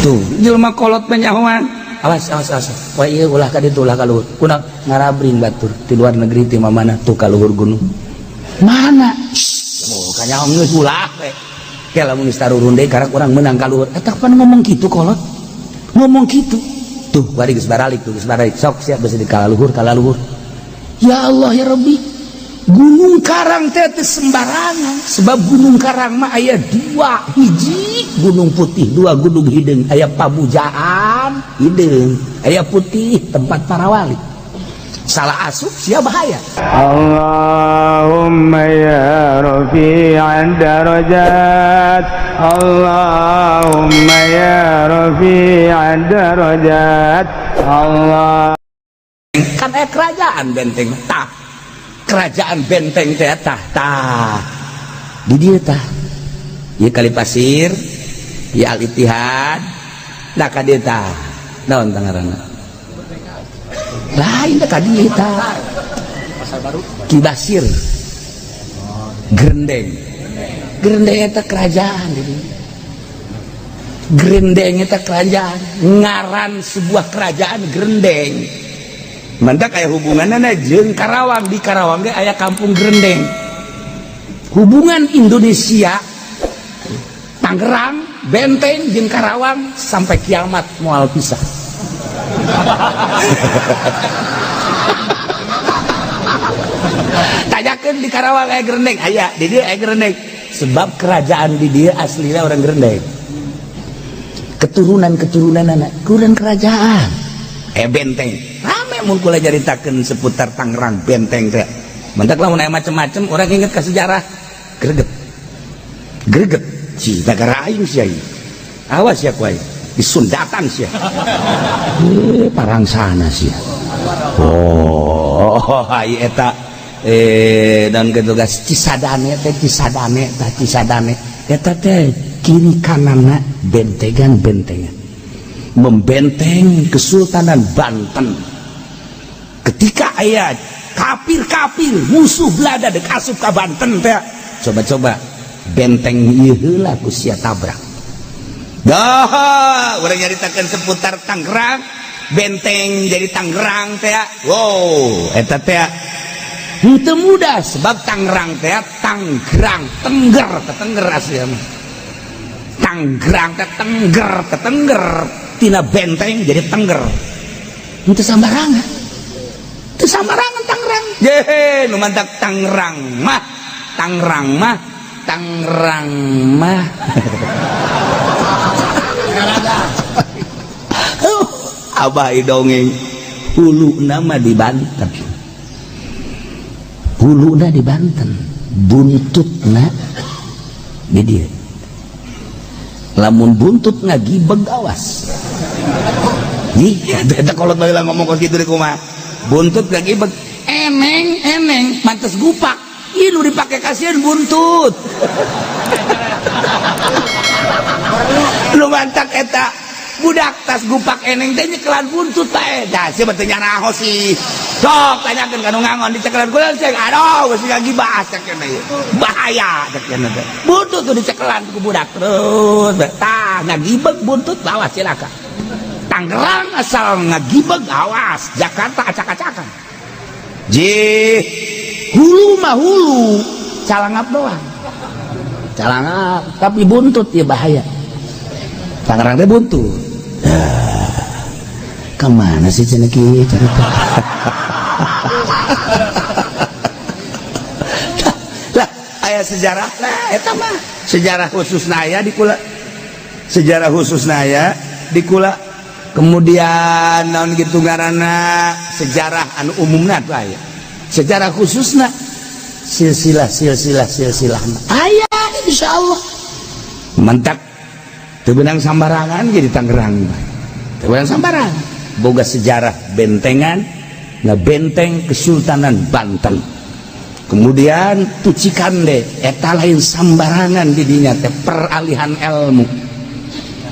Tuh jelema kolot penyahoan. Awas, awas, awas. Wah, ieu ulah ka ditu, ulah ka luhur. Kunaon? Ngarabring batur di luar negeri ti mana tuh ka luhur gunung. Mana? Oh, kanyaho geus ulah we. Ke lamun geus tarurun deui karak urang meunang ka luhur. Eta pan ngomong kitu kolot. Ngomong kitu. Tuh, bari geus baralik tuh, geus baralik. Sok siap besi di kalaluhur, kalaluhur. Ya Allah ya Rabbi. Gunung Karang teh teu sembarangan, sebab Gunung Karang mah aya dua, hiji Gunung Putih, dua Gunung Hideung, aya pabujaan hideung, aya putih tempat para wali. Salah asup sia bahaya. Allahumma ya rafi'ad darajat, Allahumma ya rafi'ad darajat, Allah. Kan aya kerajaan benteng tah, kerajaan benteng teh tah tah di dieu tah, ieu Kali Pasir, ieu Al Ittihad. Nah, ka dieu tah naon tah ngaranna? Lain teh ka dieu tah. Pasar Baru. Ki Basir Gerendeng. Gerendeng eta kerajaan di dieu. Gerendeng eta kerajaan, ngaran sebuah kerajaan Gerendeng. Mantak aya hubunganna jeung Karawang. Di Karawang ge aya kampung Gerendeng. Hubungan Indonesia, Tangerang, Benteng jeung Karawang sampai kiamat moal pisah. Tanyakeun di Karawang aya Gerendeng, aya di dieu aya Gerendeng. Sebab kerajaan di dieu aslinya orang Gerendeng. Keturunan-keturunan anak, keturunan kerajaan. Benteng. Rame mun kula nyaritakeun seputar Tangerang benteng teh. Mantak lamun aya macem-macem orang inget ka sejarah. Greget. Greget. Si negara aing sia ieu. Awas ya ku aing. Disundatan sia. Parangsana sia. Oh, ai eta dan ketugas Cisadane teh, Cisadane tah, Cisadane eta teh kiri kananna bentengan-bentengan membenteng Kesultanan Banten. Ketika aya kafir-kafir musuh Belanda dek asup ka Banten teh, coba-coba benteng ieu heula ku sia tabrak. Dah, urang nyaritakeun seputar Tangerang, benteng jadi Tangerang teh. Wow, eta teh henteu mudah, sebab Tangerang teh Tanggerang, tengger, tetengger asli mah. Tanggerang teh tengger, tetengger, tina benteng jadi tengger. Henteu sambarangan. Teu sambarangan Tangerang. Ye, nu mantak Tangerang mah, Tangerang mah, Tangerang mah. Abah dongeng hulu nama di Banten, huluna di Banten, buntutna di dieu. Lamun buntut ngagibeg awas. Ih, eta kolot baheula ngomong kos kitu di kumaha. Buntut ngagibeg, eneng eneng mantes gupak. Ih, nu dipake kasihan buntut. Lu mantak eta budak tas gupak eneng teh nyekelan buntut bae. Dah sia teh nyaraho sih. Sok tanyakeun ka nu ngangon dicekelan kula cek. Aduh, geus ngagibas cek cenah ieu. Bahaya cek cenah teh. Buntut tuh dicekelan ku budak terus. Tah ngagibeg buntut awas cilaka. Tangerang asal ngagibeg awas, Jakarta acak-acakan. Jih, hulu mah hulu, calangap doang. Calangap, tapi buntut ya bahaya. Tangerang teh buntut. Kemana sih cenah kieu cerita? Lah, aya sejarah lah eta mah. Sejarah khususna aya di kula. Sejarah khususna aya di kula. Kemudian naon gitu ngaranna sejarah anu umumna tuh aya. Sejarah khususna silsilah silsilah silsilah aya insyaallah. Mentak teu beunang sambarangan jadi Tangerang. Teu beunang sambarangan. Boga sejarah bentengan, ngabenteng Kesultanan Banten. Kemudian tu Cikande eta lain sambarangan di dinya teh peralihan ilmu.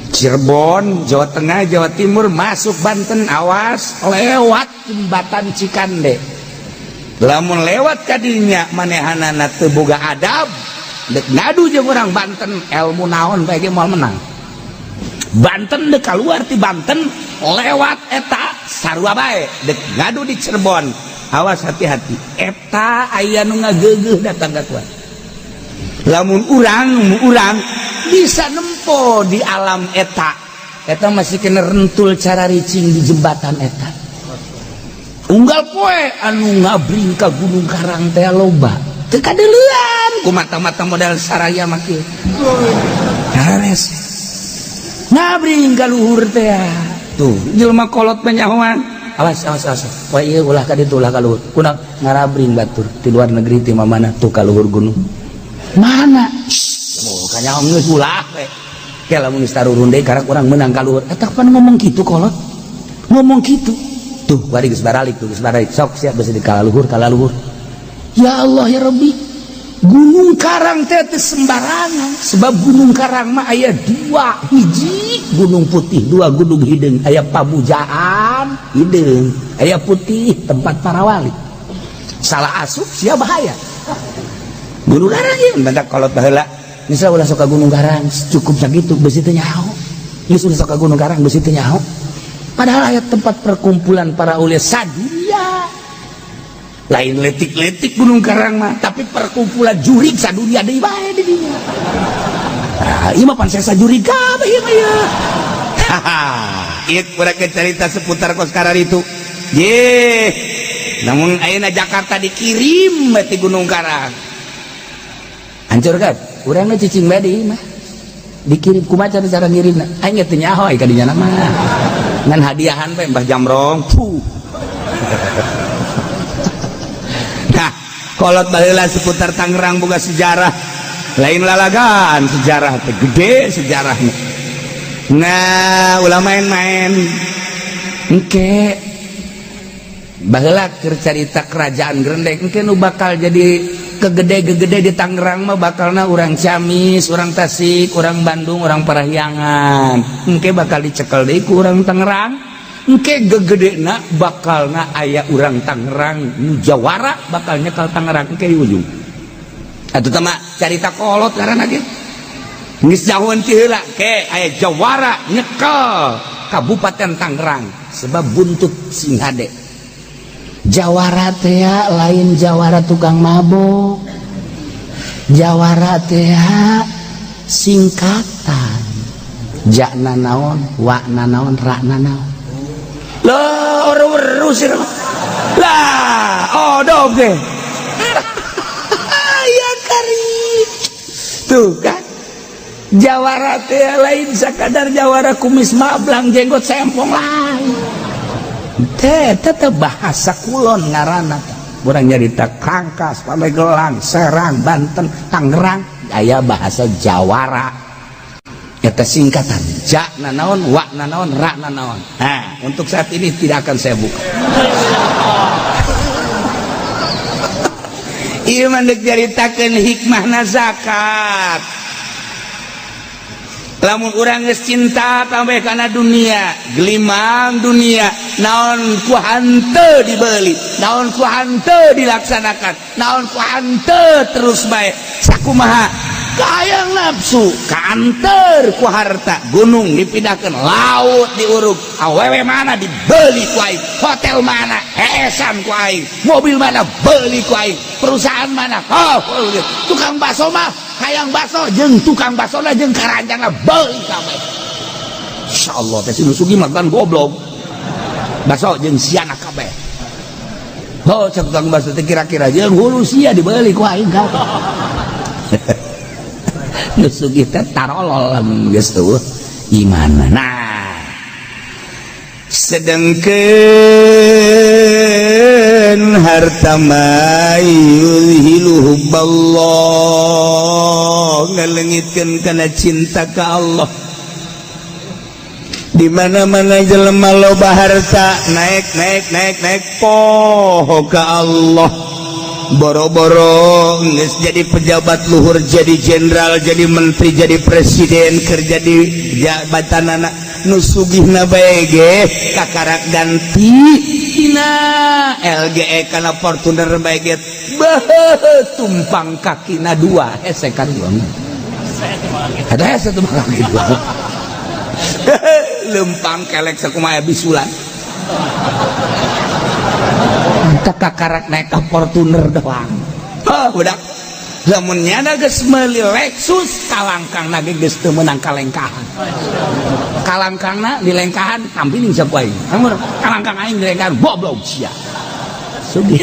Cirebon, Jawa Tengah, Jawa Timur masuk Banten awas lewat jembatan Cikande. Lamun lewat kadinya manehanana teu boga adab, dek ngadu jeung urang Banten ilmu naon bae ge moal menang. Banten dek keluar ti Banten lewat eta sarua bae dek ngadu di Cirebon. Awas, hati-hati, eta aya nu ngageugeuh datang ka kuat. Lamun urang urang bisa nempo di alam eta, eta masih kena rentul cara ricing di jembatan eta. Unggal poe anu ngabring ka Gunung Karang teh loba teu kadeuleuan ku mata-mata model saraya make hares ngabring ka luhur teh. Tuh jelema kolot penyahoan, awas, awas, awas, poe ieu ulah ka ditu, ulah ka luhur. Kunaon? Ngarabring batur di luar negeri, ti mana tuh ka luhur gunung mana. Oh, kanyaho geus ulah we. Ke lamun geus tarurun deui karak urang menang ka luhur eta. Pan ngomong kitu, kolot ngomong kitu tuh, bari geus baralik tuh, geus baralik, sok siap besi di kalaluhur, kalaluhur. Ya Allah, ya Rabbi, Gunung Karang teh teu sembarangan, sebab Gunung Karang mah aya dua, hiji Gunung Putih, dua Gunung Hideung. Aya pabujaan hideung, aya putih, tempat para wali. Salah asup sia bahaya. Gunung Karang ieu bentak kolot baheula, misal ulah sok ka Gunung Karang, cukup sakitu besi teu nyaho. Geus ulah sok ka Gunung Karang, besi teu nyaho. Padahal aya tempat perkumpulan para ulia sadunia. Lain letik-letik Gunung Karang mah, tapi perkumpulan jurig sadunia deui bae di dinya. Ah, ieu mah pan sesa jurig kabeh ieu mah ieu. Haha, ieu kurang cerita seputar kos itu. Ye, namun ayeuna Jakarta dikirim ti Gunung Karang. Hancur kan? Urang mah cicing bae di mah. Dikirim kumaha cara cara ngirimna? Aing teu nyaho ka dinya mah. Ngan hadiahan bae Mbah Jamrong. Puh. Nah, kolot baheula seputar Tangerang boga sejarah. Lain lalagan sejarah teh gede sejarahnya. Nah, ulah main-main. Engke baheula keur carita kerajaan Grendeng, engke nu bakal jadi kegede-gegede di Tangerang mah bakalna urang Ciamis, urang Tasik, urang Bandung, urang Parahyangan. Engke bakal dicekel deui ku urang Tangerang. Engke gegedena bakalna aya urang Tangerang nu jawara bakal nyekel Tangerang engke di ujung. Atuh teh mah carita kolot ngaranna ge. Geus jauheun ti heula ke aya jawara nyekel Kabupaten Tangerang sebab buntut sing hade. Jawara teh lain jawara tukang mabok. Jawara teh singkatan. Jakna naon, wakna naon, rakna naon. Lah, orang sih. Lah, odog deh. Ya kari. Tuh kan. Jawara teh lain sakadar jawara kumis mablang, jenggot sempong, lain. Teh tetep bahasa kulon ngaranna. Urang nyarita Kangkas, Pandeglang, Serang, Banten, Tangerang aya bahasa jawara. Eta singkatan ja nanaon, wa nanaon, ra nanaon. Nah, untuk saat ini tidak akan saya buka. Ieu mah deuk nyaritakeun hikmahna zakat. Lamun urang geus cinta tambah kana dunia, gelimang dunia, naon ku hanteu dibeli, naon ku hanteu dilaksanakan, naon ku hanteu terus bae sakumaha kayang nafsu kanter ku harta, gunung dipindahkan, laut diuruk, awewe mana dibeli ku aing, hotel mana heesan ku aing, mobil mana beli ku aing, perusahaan mana, oh, tukang bakso mah hayang bakso jeung tukang bakso lah jeung karanjangna beli kabeh. Insyaallah teh si nu sugih makan goblok bakso jeung siana kabeh. Oh, cek tukang bakso teh kira-kira jeung hulu sia dibeli ku aing kabeh. Nu sugih teh tarolol lamun geus eueuh iman. Nah, sedangkan harta mah yuzhilu hubballah, ngalengitkeun kana cinta ka Allah. Di mana-mana jelema loba harta naik, naik, naik, naik, poho ka Allah. Boro-boro geus jadi pejabat luhur, jadi jenderal, jadi menteri, jadi presiden, kerja di jabatan, anak nu sugihna bae ge kakarak ganti tina LGE kana Fortuner bae ge, beuh, tumpang kakina dua, hese kan dua, ada hese tumpang kaki dua. Lempang kelek sakumaha bisulan. Mantap, kakarak naik ke Fortuner doang. Oh, budak. Lamun nyana geus meuli Lexus, kalangkang ge geus teu meunang kalengkahan. Kalangkangna dilengkahan tampiling siapa aing. Amun kalangkang aing dilengkahan, goblok sia. Sugih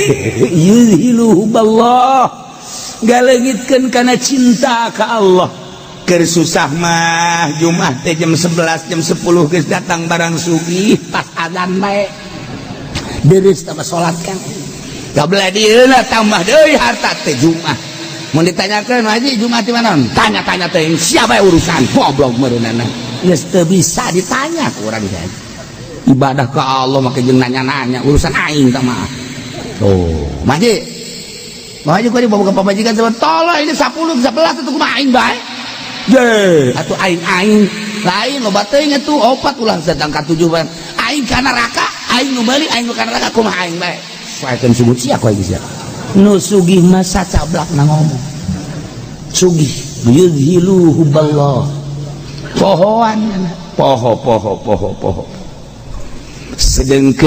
yuzhilu hubballah. Galeungitkeun kana cinta ka Allah. Keur susah mah Jumat teh jam 11, jam 10 geus datang barang sugih, pas adzan bae. Deres tambah salat kan. Gabelah dieuna tambah deui harta teh Jumat. Mun ditanyakeun, "Haji, Jumat di mana?" Tanya-tanya teh siapa urusan, goblok meureunana. Geus teu bisa ditanya ku urang teh. Ibadah ke Allah make jeung nanya-nanya urusan aing tah mah. Oh, Haji. Haji kok dibawa ke pamajikan sama tolong ini 10 11 itu kumaha aing bae. Je, atuh aing-aing lain loba teuing atuh opat ulah sedang ka tujuh bae. Aing ka neraka, aing nu meuli, aing nu ka neraka, kumaha aing bae. Saekeun sungut sia ku aing sia. Nu sugih mah sacablak na ngomong. Sugih yuzhilu hubballah. Pohoan poho poho poho poho. Sedengkeun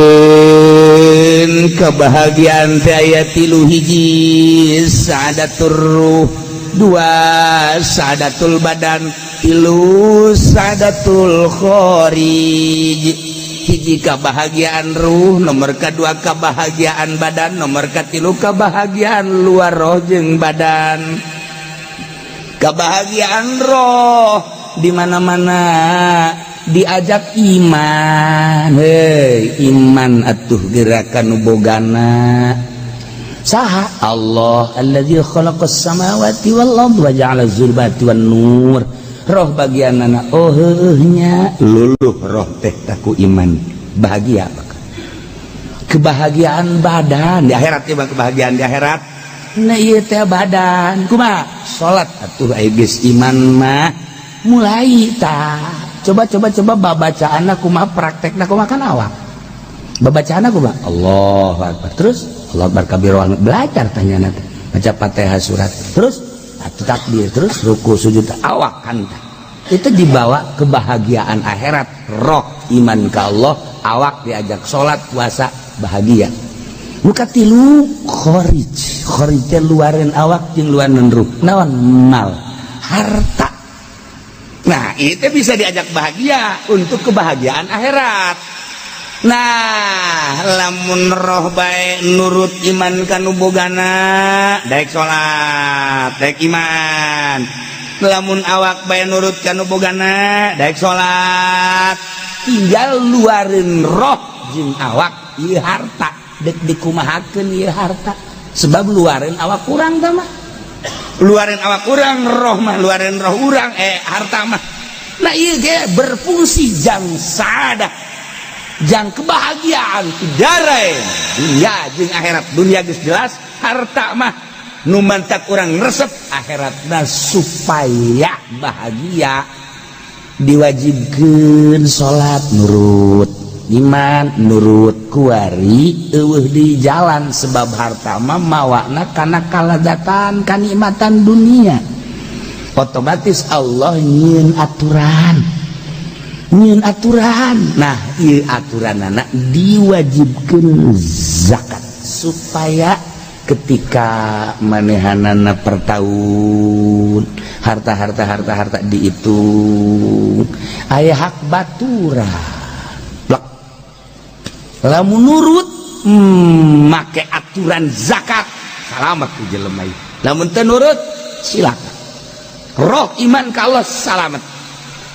kebahagiaan teh aya tilu: hiji sa'adatur ruh, dua sa'adatul badan, tilu sa'adatul kharij. Hiji kebahagiaan ruh, nomor kedua kebahagiaan badan, nomor katilu kebahagiaan luar roh jeung badan. Kebahagiaan roh di mana-mana diajak iman. Hei iman atuh, gerakan nu bogana saha? Allah allazi khalaqas samawati wal ardh wa ja'ala dzulumati wan nur. Roh bagianana, oh heueuh nya, luluh roh teh taku iman, bahagia. Kebahagiaan badan di akhirat ya, kebahagiaan di akhirat. Nah, ieu teh badan kumaha? Salat atuh, aya geus iman mah mulai tah. Coba coba coba babacaan kumaha, praktekna kumaha kan awak. Babacaan kumaha? Allahu Akbar, terus Allah Akbar kabira, belajar tanya nanti baca Fatihah, surat, terus atuh takbir, terus ruku, sujud, awak kan itu dibawa kebahagiaan akhirat. Roh iman ke Allah, awak diajak sholat, puasa, bahagia. Muka tilu kharij. Kharij teh luarin awak jeung luarin ruh. Naon? Mal, harta. Nah, itu bisa diajak bahagia untuk kebahagiaan akhirat. Nah, lamun roh bae nurut iman kanu bogana, daek salat, daek iman. Lamun awak bae nurut kanu bogana, daek salat. Tinggal luarin roh jeung awak ieu harta, dek dikumahakeun ieu harta. Sebab luarin awak kurang tah mah. Luarin awak kurang, roh mah luarin roh urang, harta mah. Nah, ieu ge berfungsi jang sadah, jang kebahagiaan darain dunia jeung akhirat. Dunia geus jelas, harta mah nu mantak urang resep akhiratna. Supaya bahagia diwajibkeun salat, nurut iman, nurut kuari eueuh di jalan, sebab harta mah mawana kana kalazatan, kanikmatan dunia. Otomatis Allah nyieun aturan, nyieun aturan. Nah, ieu aturan anak diwajibkeun zakat supaya ketika manehanana per tahun harta-harta harta-harta dihitung, aya hak batura. Plek. Lamun nurut make aturan zakat, salamat ku jelema ieu. Lamun teu nurut, silakan. Roh iman ka Allah, salamat.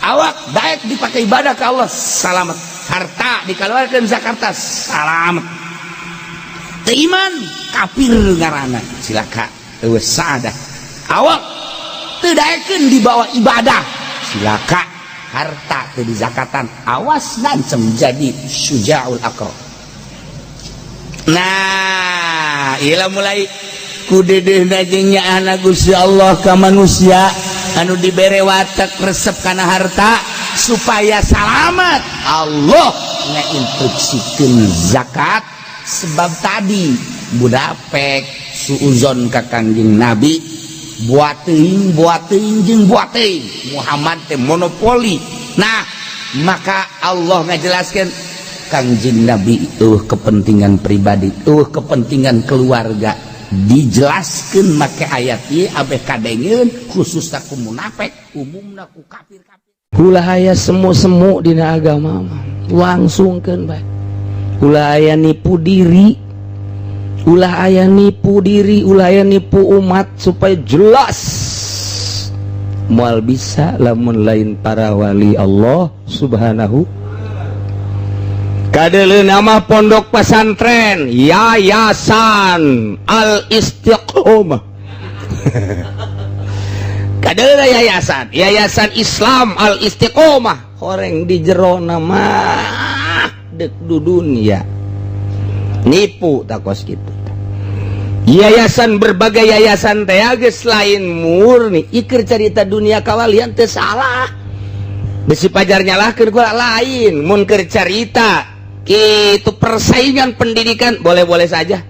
Awak daek dipakai ibadah ka Allah, salamat. Harta dikeluarkan zakat, salamat. Teu iman, kafir ngaranna, silakan, eueuh sadah. Awak teu daekeun dibawa ibadah, silakan. Harta teu dizakatan, awas ngancem jadi syujaul aqra. Nah, ilah mulai ku dedehna jeung nyaahna Gusti Allah ka manusia anu dibere watek resep kana harta. Supaya salamat, Allah ngeinstruksikeun zakat, sebab tadi budapek suuzon ka Kangjeng Nabi, buat teuing, buat teuing jeung buat teuing, Muhammad teh monopoli. Nah, Maka Allah ngajelaskan, Kangjeng Nabi kepentingan pribadi, kepentingan keluarga, dijelaskan make ayat ieu abeh kadengeun, khususna ku munafik, umumna ku kafir kafir. Ulah aya semu-semu dina agama mah, langsungkeun bae. Ulah aya nipu diri, ulah aya nipu diri, ulah aya nipu umat, supaya jelas moal bisa lamun lain para wali Allah Subhanahu. Kadeuleu nama pondok pesantren Yayasan Al Istiqomah, kadeuleu yayasan Yayasan Islam Al Istiqomah, horeng di jero nama dek dudunya nipu takos gitu. Yayasan, berbagai yayasan teh geus lain murni ikir cerita dunia kawalian teh salah, besi pajar nyalahkeun kula lain. Mun keur carita itu persaingan pendidikan boleh-boleh saja,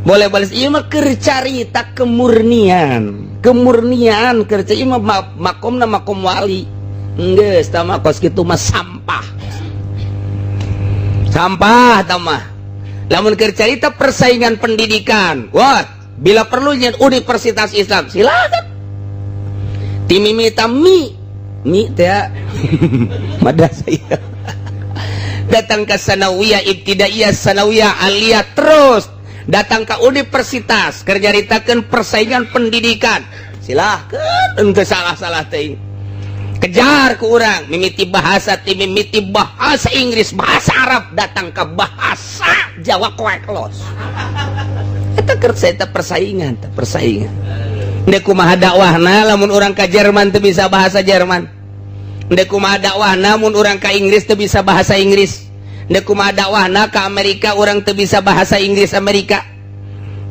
boleh-boleh. Ieu mah keur carita kemurnian, kemurnian keur ieu mah makomna makom wali. Geus tah mah kos kitu mah sampah, sampah tah mah. Lamun keur carita persaingan pendidikan, wah, bila perlu nyen universitas Islam silakan. Timimita mi mi teh madrasah ieu datang ke sanawiyah, ibtidaiyah, sanawiyah, aliyah, terus datang ke universitas, keur nyaritakeun persaingan pendidikan silahkan, ente salah-salah teh kejar ke urang mimiti bahasa, ti mimiti bahasa Inggris, bahasa Arab, datang ke bahasa Jawa koek los. Eta keur eta persaingan teh, persaingan. Ndek kumaha dakwahna lamun urang ka Jerman teu bisa bahasa Jerman? Ndek kumaha dakwahna mun urang ka Inggris teu bisa bahasa Inggris? Ndek kumaha dakwahna ka Amerika urang teu bisa bahasa Inggris Amerika?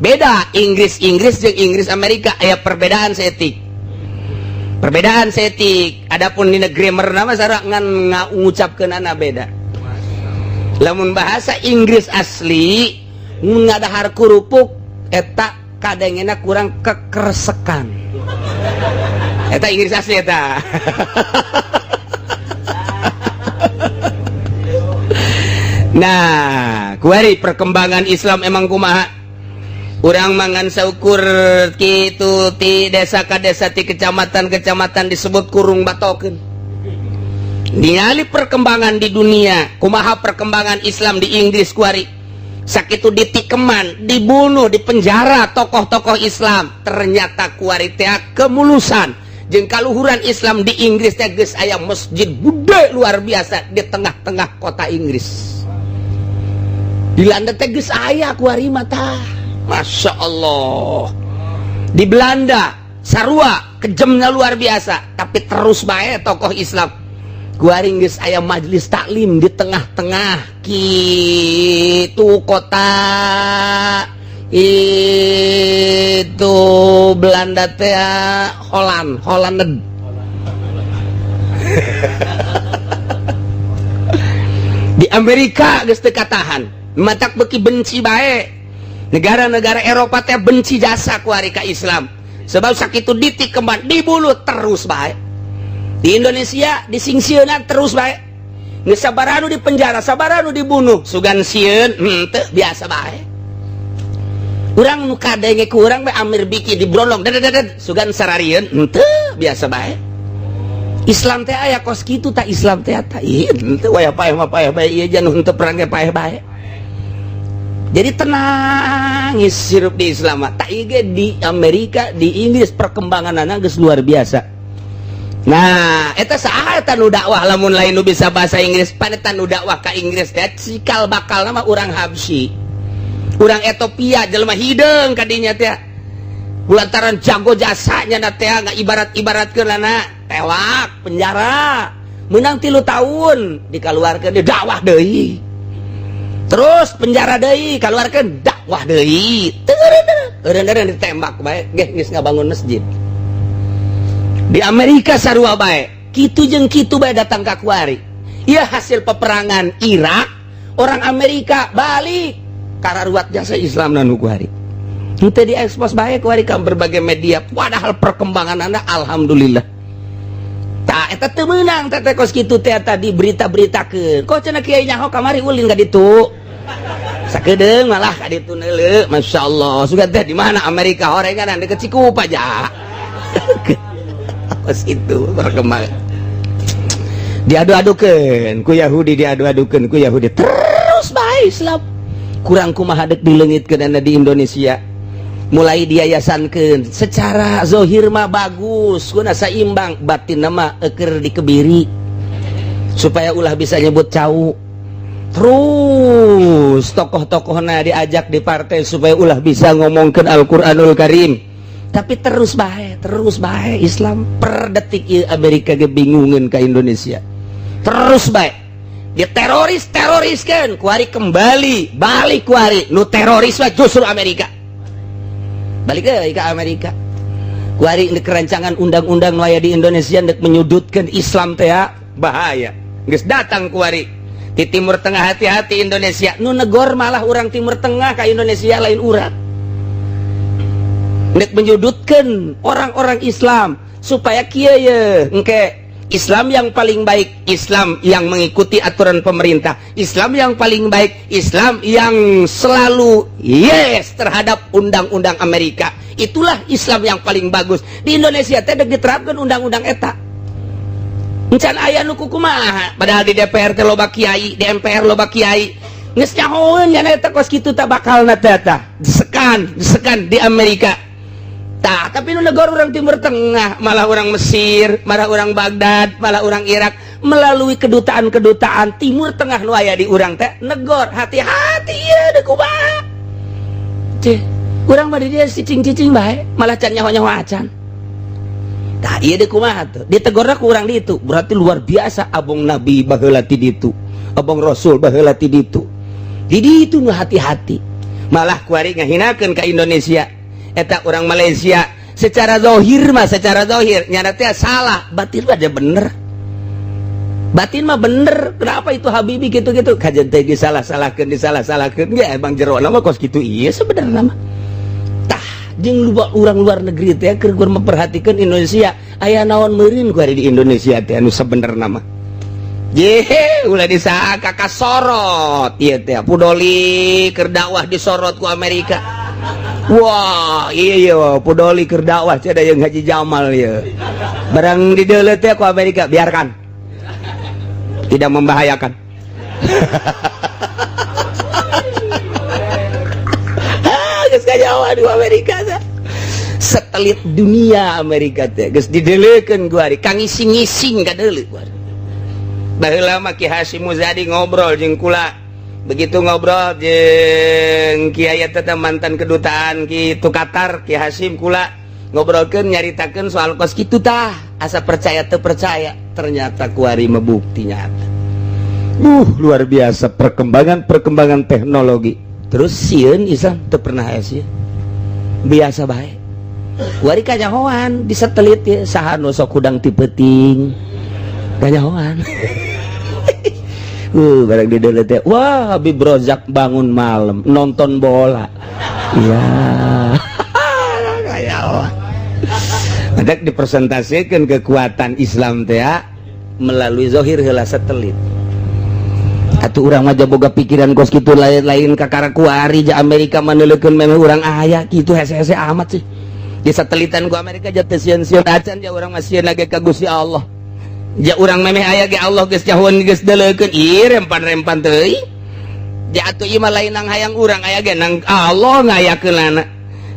Beda Inggris Inggris jeung Inggris Amerika, aya perbedaan seetik, perbedaan seetik. Adapun dina grammar nama sarua, ngan ngucapkeunana beda. Lamun bahasa Inggris asli ngadahar kerupuk, eta kadangena kurang kekersekan, eta Inggris asli eta. Nah, kuari perkembangan Islam emang kumaha? Urang mangan saukur kitu ti desa ka desa, ti kecamatan kecamatan disebut kurung batokeun. Ningali perkembangan di dunia, kumaha perkembangan Islam di Inggris kuari. Sakitu ditikeman, dibunuh, dipenjara tokoh-tokoh Islam. Ternyata kuari teh kemulusan jeung kaluhuran Islam di Inggris teh geus aya masjid gede luar biasa di tengah-tengah kota Inggris. Di Belanda teh geus aya kuari mah tah. Masya Allah. Di Belanda sarua kejamnya luar biasa, tapi terus bae tokoh Islam. Kuari geus aya majelis taklim di tengah-tengah kitu kota itu Belanda teh, Holland, Holland. Di Amerika geus teu katahan, matak beuki benci bae. Negara-negara Eropa teh benci jasa kuari ka Islam, sebab sakitu ditikeman, dibunuh terus bae. Di Indonesia disingsieunan terus bae, geus sabaranu di penjara, sabaranu dibunuh, sugan sieun henteu, biasa bae. Urang nu kadenge ku urang bae Amir Biki dibrondong dedet, sugan sararieun henteu, biasa bae. Islam teh aya kos kitu tah, Islam teh tah ieu henteu, waya paeh mah paeh bae, ieu jan henteu perang ge paeh bae. Jadi tenang hirup di Islam mah. Tak ieu ge di Amerika, di Inggris perkembanganana geus luar biasa. Nah, eta saha eta nu dakwah lamun lain nu bisa bahasa Inggris? Pan eta nu dakwah ka Inggris teh cikal bakal nama urang Habsyi, urang Ethiopia, jelema hideung kadinya teh. Lantaran jago jasanya na teh ibarat-ibaratkeunana tewak, penjara, menang 3 tahun, dikeluarkan, di dakwah deui, terus penjara deui, keluarkan, dakwah deui, teureun ditembak bae ge geus ngabangun masjid. Di Amerika sarua bae, kitu jeung kitu bae datang ka kuari. Ieu hasil peperangan Irak, orang Amerika balik kararuat jasa Islam nu kuari. Henteu diekspos bae kuari ka berbagai media, padahal perkembangan anda alhamdulillah. Tah, eta teu meunang teh teh kos kitu teh tadi berita-beritakeun. Kok cenah kiai nyaho kamari ulin ka ditu. Sakedeung malah ka ditu neuleu, masyaallah. Sugan teh di mana Amerika horengan deket Cikupa ja. Kos itu berkembang. Diadu-adukeun ku Yahudi, diadu-adukeun ku Yahudi. Terus bae Islam. Kurang kumaha dek dileungitkeun di Indonesia. Mulai diayasankeun secara zohir mah bagus, guna saimbang, batin nama eker dikebiri supaya ulah bisa nyebut cau. Terus tokoh-tokohna diajak di partai supaya ulah bisa ngomongkan Al-Quranul Karim, tapi terus bae Islam per detik ieu. Amerika kebingungan ke Indonesia, terus bae di teroris teroriskan kuari, kembali balik kuari nu teroris mah justru Amerika. Balik ke Amerika kuari, ini kerancangan undang-undang nu aya di Indonesia ndek menyudutkan Islam teh bahaya. Geus datang kuari di Timur Tengah, hati-hati Indonesia. Nu negor malah orang Timur Tengah ke Indonesia, lain urang. Ndek menyudutkan orang-orang Islam supaya kieu ye engke Islam yang paling baik, Islam yang mengikuti aturan pemerintah, Islam yang paling baik, Islam yang selalu yes terhadap undang-undang Amerika. Itulah Islam yang paling bagus. Di Indonesia teh diterapkan undang-undang eta. Encan aya nu kumaha, padahal di DPR teh loba kiai, di MPR loba kiai. Geus nyahoeun nya eta kos kitu tah bakalna teh tah. Disekan, disekan di Amerika. Tah, tapi nu negara orang Timur Tengah, malah orang Mesir, malah orang Baghdad, malah orang Irak melalui kedutaan-kedutaan Timur Tengah nu aya di urang teh negor, hati-hati ya deuk kumaha. Cih, urang mah di dieu cicing-cicing bae, malah can nyaho-nyaho acan. Tah, ieu deuk kumaha tuh? Ditegorna ku urang di itu, berarti luar biasa abong Nabi baheula ti ditu, abong Rasul baheula ti ditu. Di ditu nu hati-hati. Malah kuari ngahinakeun ka Indonesia. Eta orang Malaysia secara zohir mah, secara zohir nyana teh salah, batin mah aja bener, batin mah bener. Kenapa itu Habibie gitu-gitu kajian teh disalah-salahkeun, disalah-salahkeun ya emang jero mah kos gitu. Iya, sebenarnya mah tah jeung luar orang luar negeri teh keur memperhatikan Indonesia aya naon meureun ku di Indonesia teh anu sebenarnya mah. Ye, ulah disangka kasorot ieu teh Pudoli keur dakwah disorot ku Amerika. Wah, iya iya Pudoli keur dakwah cenah jeung Haji Jamal ieu. Barang dideuleu teh ku Amerika, biarkan. Tidak membahayakan. Ah, geus kajawa di Amerika teh. Satelit dunia Amerika teh geus dideuleukeun ku ari kang ngising-ngising kadeuleu ku ari. Baheula mah Ki Hasyim Muzadi ngobrol jeung kula, begitu ngobrol jeung kiai eta mantan kedutaan kitu Qatar. Ki Hasyim kula ngobrolkeun, nyaritakeun soal kos kitu tah, asa percaya teu percaya, ternyata kuari mah bukti nyata. Luar biasa perkembangan-perkembangan teknologi. Terus sieun Islam teu pernah aya sieun, biasa bae. Kuari kanyahoan di satelit ya, saha nu sok hudang ti peuting kanyahoan. Barang di teh, wah, Habib Rozak bangun malam nonton bola. Ya, kayak Matak dipresentasikan kekuatan Islam teh melalui zohir heula satelit. Atuh urang mah boga pikiran kos kitu, lain-lain kakara kuari ja Amerika maneulekeun memeh urang aya kitu, hese-hese amat sih. Di satelitan ku Amerika ja teu sieun-sieun acan, ja urang mah sieun lagi ka Gusti Allah. Ja urang memeh aya ge Allah geus jauhan, geus deuleukeun ieu rempan-rempan teuing. Ja atuh ieu mah lain nang hayang urang aya ge, nang Allah ngayakeunana.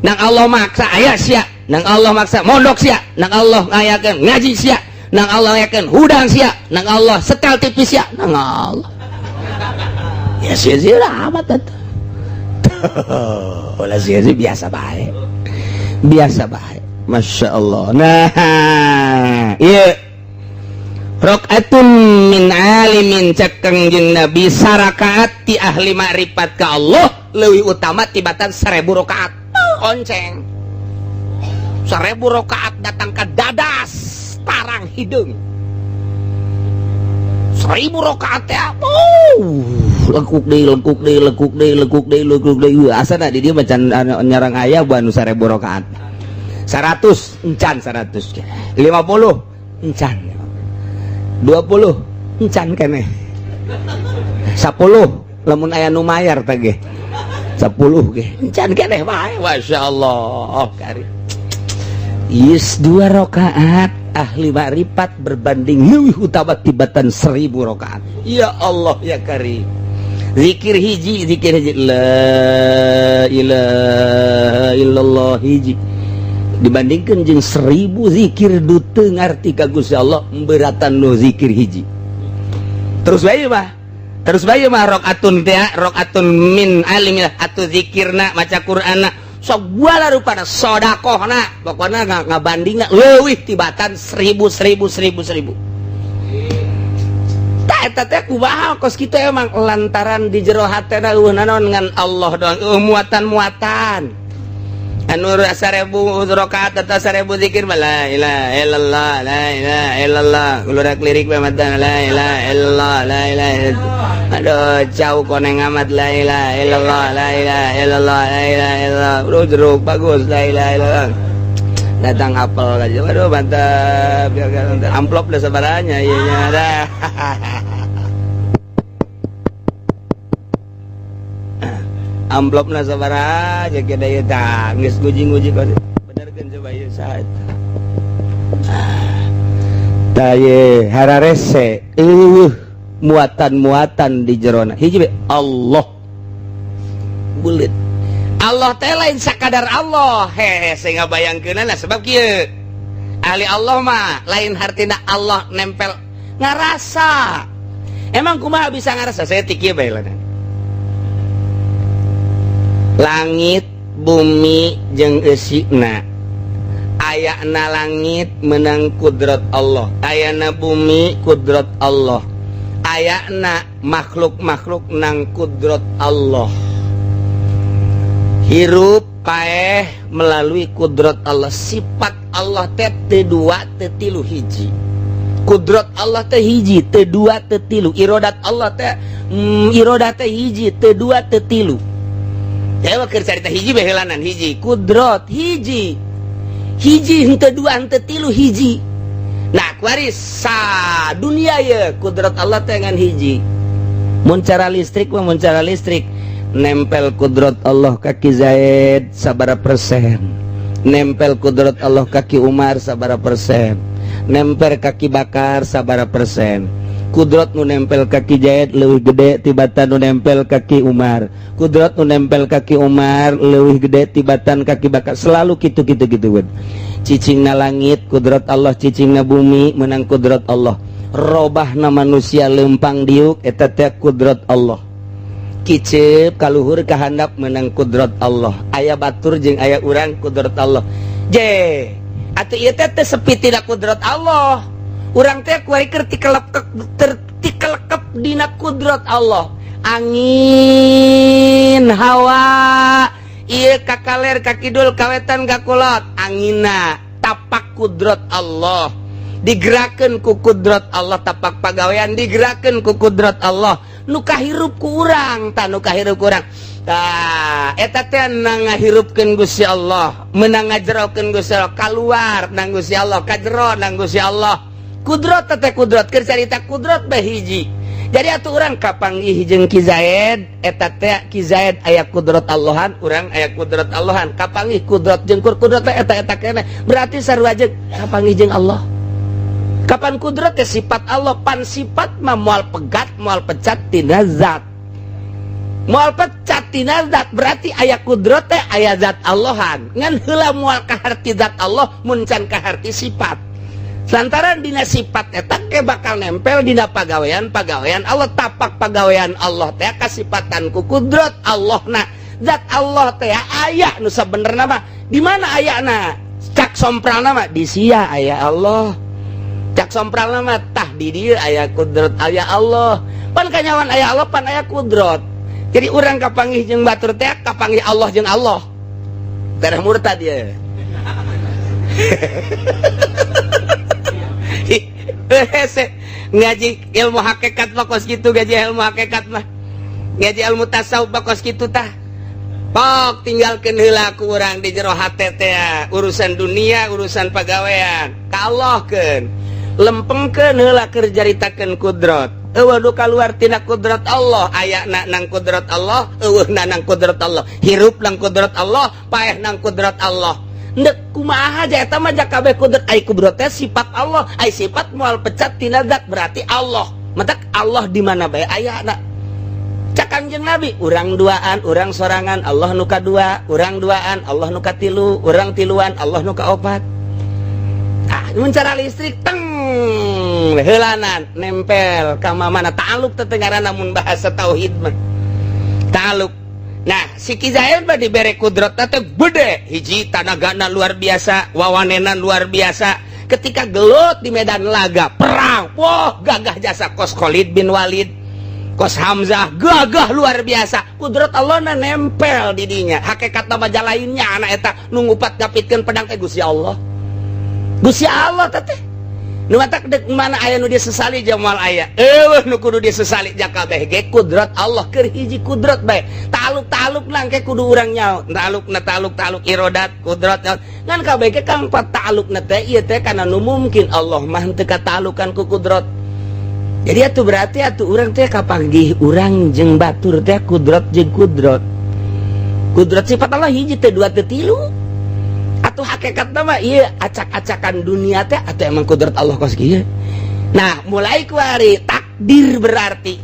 Nang Allah maksa aya sia, nang Allah maksa mondok sia, nang Allah ngayakeun ngaji sia, nang Allah ngayakeun hudang sia, nang Allah setel TV sia, nang Allah. Ya sia-sia amat atuh. Ulah sia-sia, biasa bae. Biasa bae. Masya Allah. Nah, iya. Rakaatun min alimin, cek Kangjeng Nabi, sarakaat ti ahli makrifat ka Allah leuwih utama tibatan 1000 rakaat. Oh, onceng 1000 rakaat datang ke dadas tarang hidung 1000 rakaat teh. Oh, lekuk deui, lekuk deui, lekuk deui, lekuk deui, lekuk deui. Asana di dieu macan nyarang aya nu 1000 rakaat. 100 encan, 100 50 encan. 20 encan keneh 10 lamun aya nu mayar teh ge 10 ge encan keneh bae. Masyaallah kari. Yes, 2 rakaat ahli makrifat berbanding leuwih utama tibatan 1000 rakaat. Ya Allah ya Karim. Zikir hiji, zikir hiji, la ilaha illallah hiji dibandingkan jeung 1000 zikir du teu ngarti ka Gusti Allah beratan nu zikir hiji. Terus bae mah, terus bae mah rakaatun teh, rakaatun min alim atuh zikirna, maca Qur'anna, segala rupana sodakohna, pokoknya ngabandingna leuwih tibatan 1000 1000 1000 1000. Tah eta teh kumaha kos kitu emang lantaran di jero hatena eueuh nanaon ngan Allah doang, eueuh muatan-muatan anu 1000 rakaat atau 1000 zikir mah la ilaha illallah, la ilaha illallah, keluar lirik bae matan la ilaha illallah, la ilaha illallah. Aduh jauh koneng amat la ilaha illallah, la ilaha illallah, la ilaha illallah. Bro jeruk bagus la ilaha illallah. Datang apel aja. Aduh mantap. Amplop dah sabaranya ieu nya dah. Amplopna sabaraha aja kita ieu tah geus nguji-nguji benerkeun coba ieu saha eta. Tah ye hararese eueuh muatan-muatan di jerona. Hiji be Allah. Bulit. Allah teh lain sakadar Allah. Hehe saya ngabayangkeunana sebab kieu. Ahli Allah mah lain hartina Allah nempel ngarasa. Emang kumaha bisa ngarasa? Saya ti kieu bae lah. Langit bumi jeung eusina, ayana langit menang kudrat Allah, ayana bumi kudrat Allah, ayana makhluk-makhluk nang kudrat Allah. Hirup paeh melalui kudrat Allah. Sifat Allah teh teu dua teu tilu, hiji. Kudrat Allah teh hiji, teu dua teu tilu. Irodat Allah teh irodat teh hiji, teu dua teu tilu. Dewa keur carita hiji bae heulanan hiji. Kudrat hiji. Hiji henteu dua henteu tilu, hiji. Nah, kuari sa dunia ye kudrat Allah teh ngan hiji. Mun cara listrik mah, mun cara listrik nempel kudrat Allah kaki Zaid sabara persen, nempel kudrat Allah kaki Umar sabara persen, nempel kaki Bakar sabara persen. Kudrat nu nempel kaki Zaid leuwih gede tibatan nu nempel kaki Umar, kudrat nu nempel kaki Umar leuwih gede tibatan kaki Bakar. Selalu gitu gitu gitu. Cicingna langit kudrat Allah, cicingna bumi menang kudrat Allah, robahna manusia lempang diuk eta teh kudrat Allah, kicep kaluhur kahandap menang kudrat Allah, aya batur jeung aya urang kudrat Allah. Je atuh ieu teh teu sepi tidak kudrat Allah. Urang teh kuari keur tikelekep dina kudrat Allah. Angin hawa ieu ka kaler ka kidul ka wetan ka kulot, anginna tapak kudrat Allah, digerakkeun ku kudrat Allah, tapak pagawean digerakkeun ku kudrat Allah. Nu kahirup ku urang tah, nu kahirup ku urang tah eta teh ngahirupkeun Gusti Allah, meunang ngajerokeun Gusti Allah, kaluar nang Gusti Allah, kajero nang Gusti Allah. Kudrat teh kudrat keur carita kudrat bae hiji. Jadi atuh urang kapanggih jeung Ki Zaid eta teh Ki Zaid aya kudrat Allahan, urang aya kudrat Allahan. Kapanggih kudrat jeung kudrat teh eta eta keneh. Berarti sarua jeung kapanggih jeung Allah. Kapan kudrat teh sifat Allah, pan sifat mah moal pegat, moal pecat tina zat. Moal pecat tina zat berarti aya kudrat teh aya zat Allahan. Ngan heula moal kaharti zat Allah mun can kaharti sifat. Lantaran dina sifat eta ke bakal nempel dina pagawean-pagawean Allah, tapak pagawean Allah teh kasipatan ku kudrat Allah. Na zat Allah teh aya nu sabenerna mah di mana ayana? Cak sompralna mah di sia aya Allah. Cak sompralna mah tah di dieu aya kudrat aya Allah. Pan kanyawan aya Allah pan aya kudrat. Jadi urang kapanggih jeung batur teh kapanggih Allah jeung Allah. Tereh murtad ieu. Ngaji ilmu hakikat mah kos kitu, ngaji ilmu hakikat mah, ngaji ilmu tasawuf mah kos kitu tah. Pok tinggalkeun heula ku urang di jero hate teh urusan dunia, urusan pagawean ka Allahkeun. Lempengkeun heula keur caritakeun kudrat. Eueuh nu kaluar tina kudrat Allah, aya nang kudrat Allah, eueuh nang kudrat Allah, hirup nang kudrat Allah, paeh nang kudrat Allah. Ndek kumaha aja eta mah kabeh kudrat, ai kudrat teh sifat Allah, ai sifat moal pecat tina zat berarti Allah. Matak Allah di mana bae ayana. Cak Kanjeng Nabi, urang duaan, urang sorangan, Allah nu kadua, urang duaan, Allah nu katilu, urang tiluan, Allah nu kaopat. Ah, mun cara listrik teng heulanan nempel ka mana ta'aluk teh ngaranna mun bahasa tauhid mah. Ta'aluk. Nah, si Ki Zaid mah dibere kudrat teh gede, hiji tanagana luar biasa, wawanenan luar biasa. Ketika gelut di medan laga perang, wah gagah jasa kos Khalid bin Walid, kos Hamzah, gagah luar biasa. Kudrat Allah na nempel di dinya. Hakikat nama lainnya anak eta nu ngupat ngapitkeun pedang teh Gusti Allah. Gusti Allah teh. Nu matak dek mana aya nu disesali jamal aya. Eueuh nu kudu disesali jakabeh ge kudrat Allah keur hiji kudrat bae. Taluk-taluk nangke kudu urang nyaho. Talukna taluk-taluk irodat kudrat ngan kabeh ge kang talukna teh ieu teh kana nu mungkin Allah mah teu katalukan ku kudrat. Jadi atuh berarti atuh urang teh kapanggih urang jeung batur teh kudrat jeung kudrat. Kudrat sifat Allah hiji teh dua teh tilu. Atau hakikat mah ieu acak-acakan dunia teh atau emang kudrat Allah kos kieu. Nah, mulai kuari takdir berarti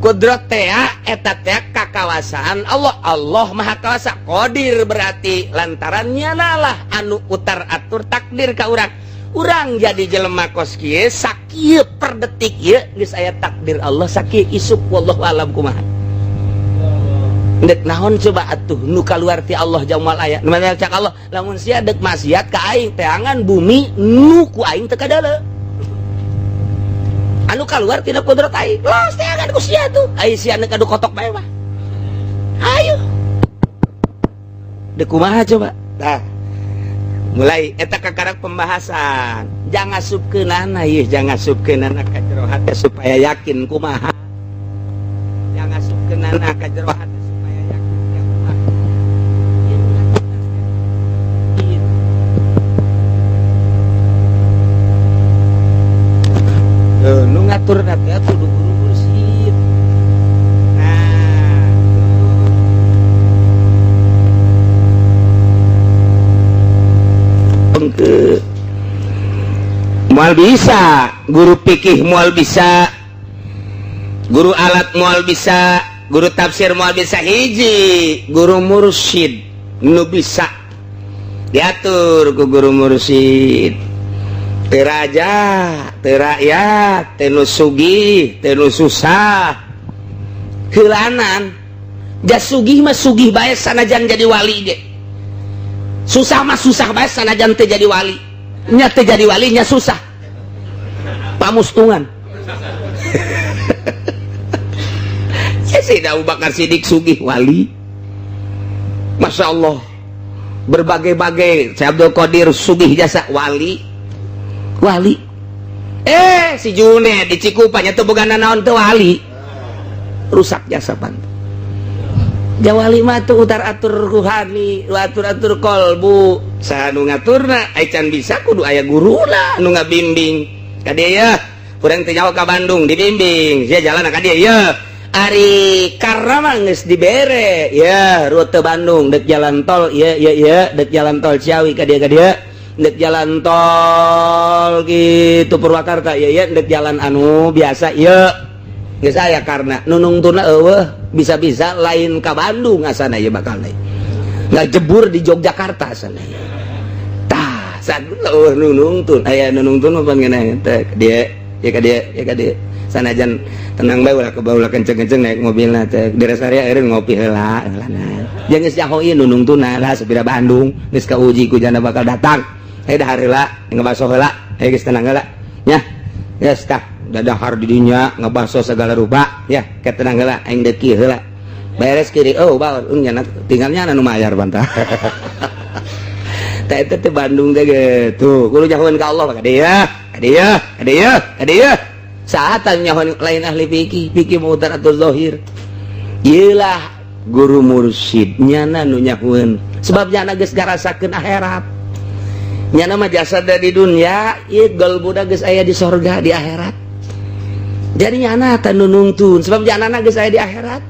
kudrat teh eta teh kakawasaan Allah. Allah Maha Kawasa. Qadir berarti lantarannya lah anu utar atur takdir ka urang. Urang jadi jelema kos kieu sakieu per detik ieu geus aya takdir Allah sakieu isuk wallahu alam kumaha. Dek naon coba atuh nu kaluar ti Allah jamal aya. Nu mana cak Allah lamun sia dek maksiat ka aing teangan bumi nu ku aing teu kadale. Anu kaluar tina kudrat aing. Los teangan ku sia tuh. Ai sia neuk adu kotok bae mah. Ayo. Dek kumaha coba? Tah. Mulai eta kakarak pembahasan. Jangan asupkeunana ieu, jangan asupkeunana ka jero hate supaya yakin kumaha. Jangan asupkeunana ka jero hate supaya yakin kumaha. Ieu nu ngatur nu ngatur teh kudu guru mursyid. Nah, tuh. Moal bisa guru fikih, moal bisa guru alat, moal bisa guru tafsir, moal bisa hiji guru mursyid nu bisa diatur ku guru mursyid. Teu raja, teu rakyat, teu nu sugih, teu nu susah. Heulanan jas sugih mah sugih bae sanajan jadi wali ge. Susah mah susah bae sanajan teu jadi wali. Nya teu jadi wali nya susah. Pamustungan. Ya Sayyidina Abu Bakar Siddiq sugih wali. Masya Allah. Berbagai-bagai Syekh Abdul Qadir sugih jasa wali. Wali. Si Junet di Cikupa nya teu boga nanaon teu wali. Rusak jasa pantu. Jawali mah tuh utar atur ruhani, atur-atur kolbu. Saha nu ngaturna, ai can bisa kudu aya guruna nu ngabimbing. Ka dieu ya, urang teu nyaho ka Bandung dibimbing, sia jalan ka dieu ya. Ari karena mah geus dibere, ya rute Bandung dek jalan tol, ya ya ya, dek jalan tol Ciawi ka dieu ka dieu, dek jalan tol gitu Purwakarta, ya ya, dek jalan anu biasa, ya. Geus aya karena nunungtuna eueuh bisa-bisa lain ka Bandung asana ieu bakal deui. Ngajebur di Yogyakarta asana. Tah, eueuh nunungtun, aya nunungtun mah pan ngeunah teh ka dieu, ya ka dieu, ya ka dieu. Sanajan tenang bae ulah kebawa kenceng-kenceng naik mobilna teh. Di rest area eureun ngopi heula, heula nah. Jeung geus nyaho ieu nunungtuna lah sapira Bandung, geus kauji ku jana bakal datang. Hayu dahar heula, ngebaso heula, hayu geus tenang heula. Nya. Geus tah. Dadahar di dinya ngebaso segala rupa ya ketenang heula aing deuk kieu heula beres kiri oh baur nya tinggalnya anu mayar bantah teh eta teh Bandung teh gitu kudu nyahoeun ka Allah ka dieu ka dieu ka dieu ka dieu saatan nyahoeun lain ahli fikih fikih mutar atau zahir ieu lah guru mursyid nyana nu nyahoeun sebab nyana geus ngarasakeun akhirat. Nyana mah jasad di dunia, ieu qalbuna geus aya di sorga, di akhirat. Jadi nyana teh nu nungtun, sebab nyana geus aya di akhirat.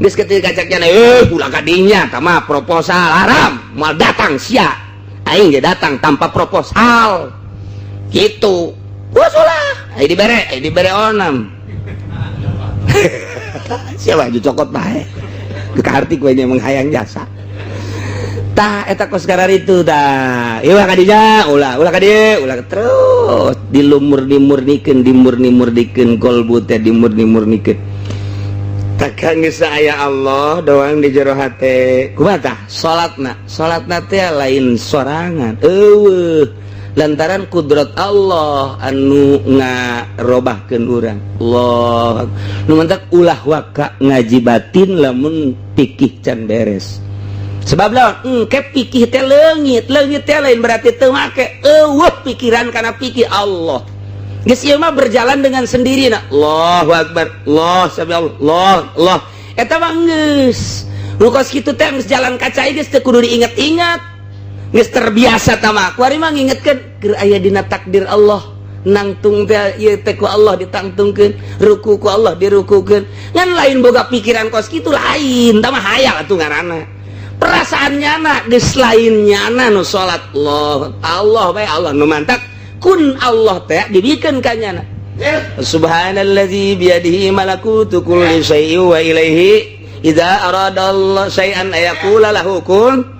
Geus ketika cek nyana, eh, ulah ka dinya, tah mah proposal haram, moal datang sia. Aing ge datang tanpa proposal. Gitu. Wah, ulah, aing dibere, aing dibere onam. Siapa baju cokot bae. Kaharti ku nya menghayang jasa. Tah, eta kos itu tah. Ieu ka dinya, ulah, ulah ka dieu, ulah terus dilumur-dimurnikeun, dimurni-murnikeun kolbu teh, dimurni-murnikeun. Takkan geus aya Allah doang di jero hate. Kumaha tah? Salatna, salatna teh lain sorangan. Eueuh. Lantaran kudrat Allah anu ngarobahkeun urang. Allah. Nu mantak ulah waka ngaji batin lamun pikih can beres. Sebab lawan engke pikih teh leungit, leungit teh lain berarti teu make, eueuh pikiran kana pikir Allah. Geus ieu mah berjalan dengan sendiri na. Allahu akbar, Allah sami Allah, Allah, Allah. Eta mah geus. Nu kos kitu teh geus jalan kaca, geus teu kudu diinget-inget. Geus terbiasa tah mah. Kuari mah ngingetkeun keur aya dina takdir Allah. Nangtung teh ieu teh ku Allah ditangtungkeun, ruku ku Allah dirukukeun. Ngan lain boga pikiran kos kitu lain, tah mah hayal atuh ngaranna. Perasaan nyana geus lain nyana nu salat, Allah Allah bae Allah. Nu mantak kun Allah teh dibikeun ka nyana. Subhanalladzi biyadihi malakutu kulli syai'in wa ilaihi idza arada Allah syai'an ayaqula lahu kun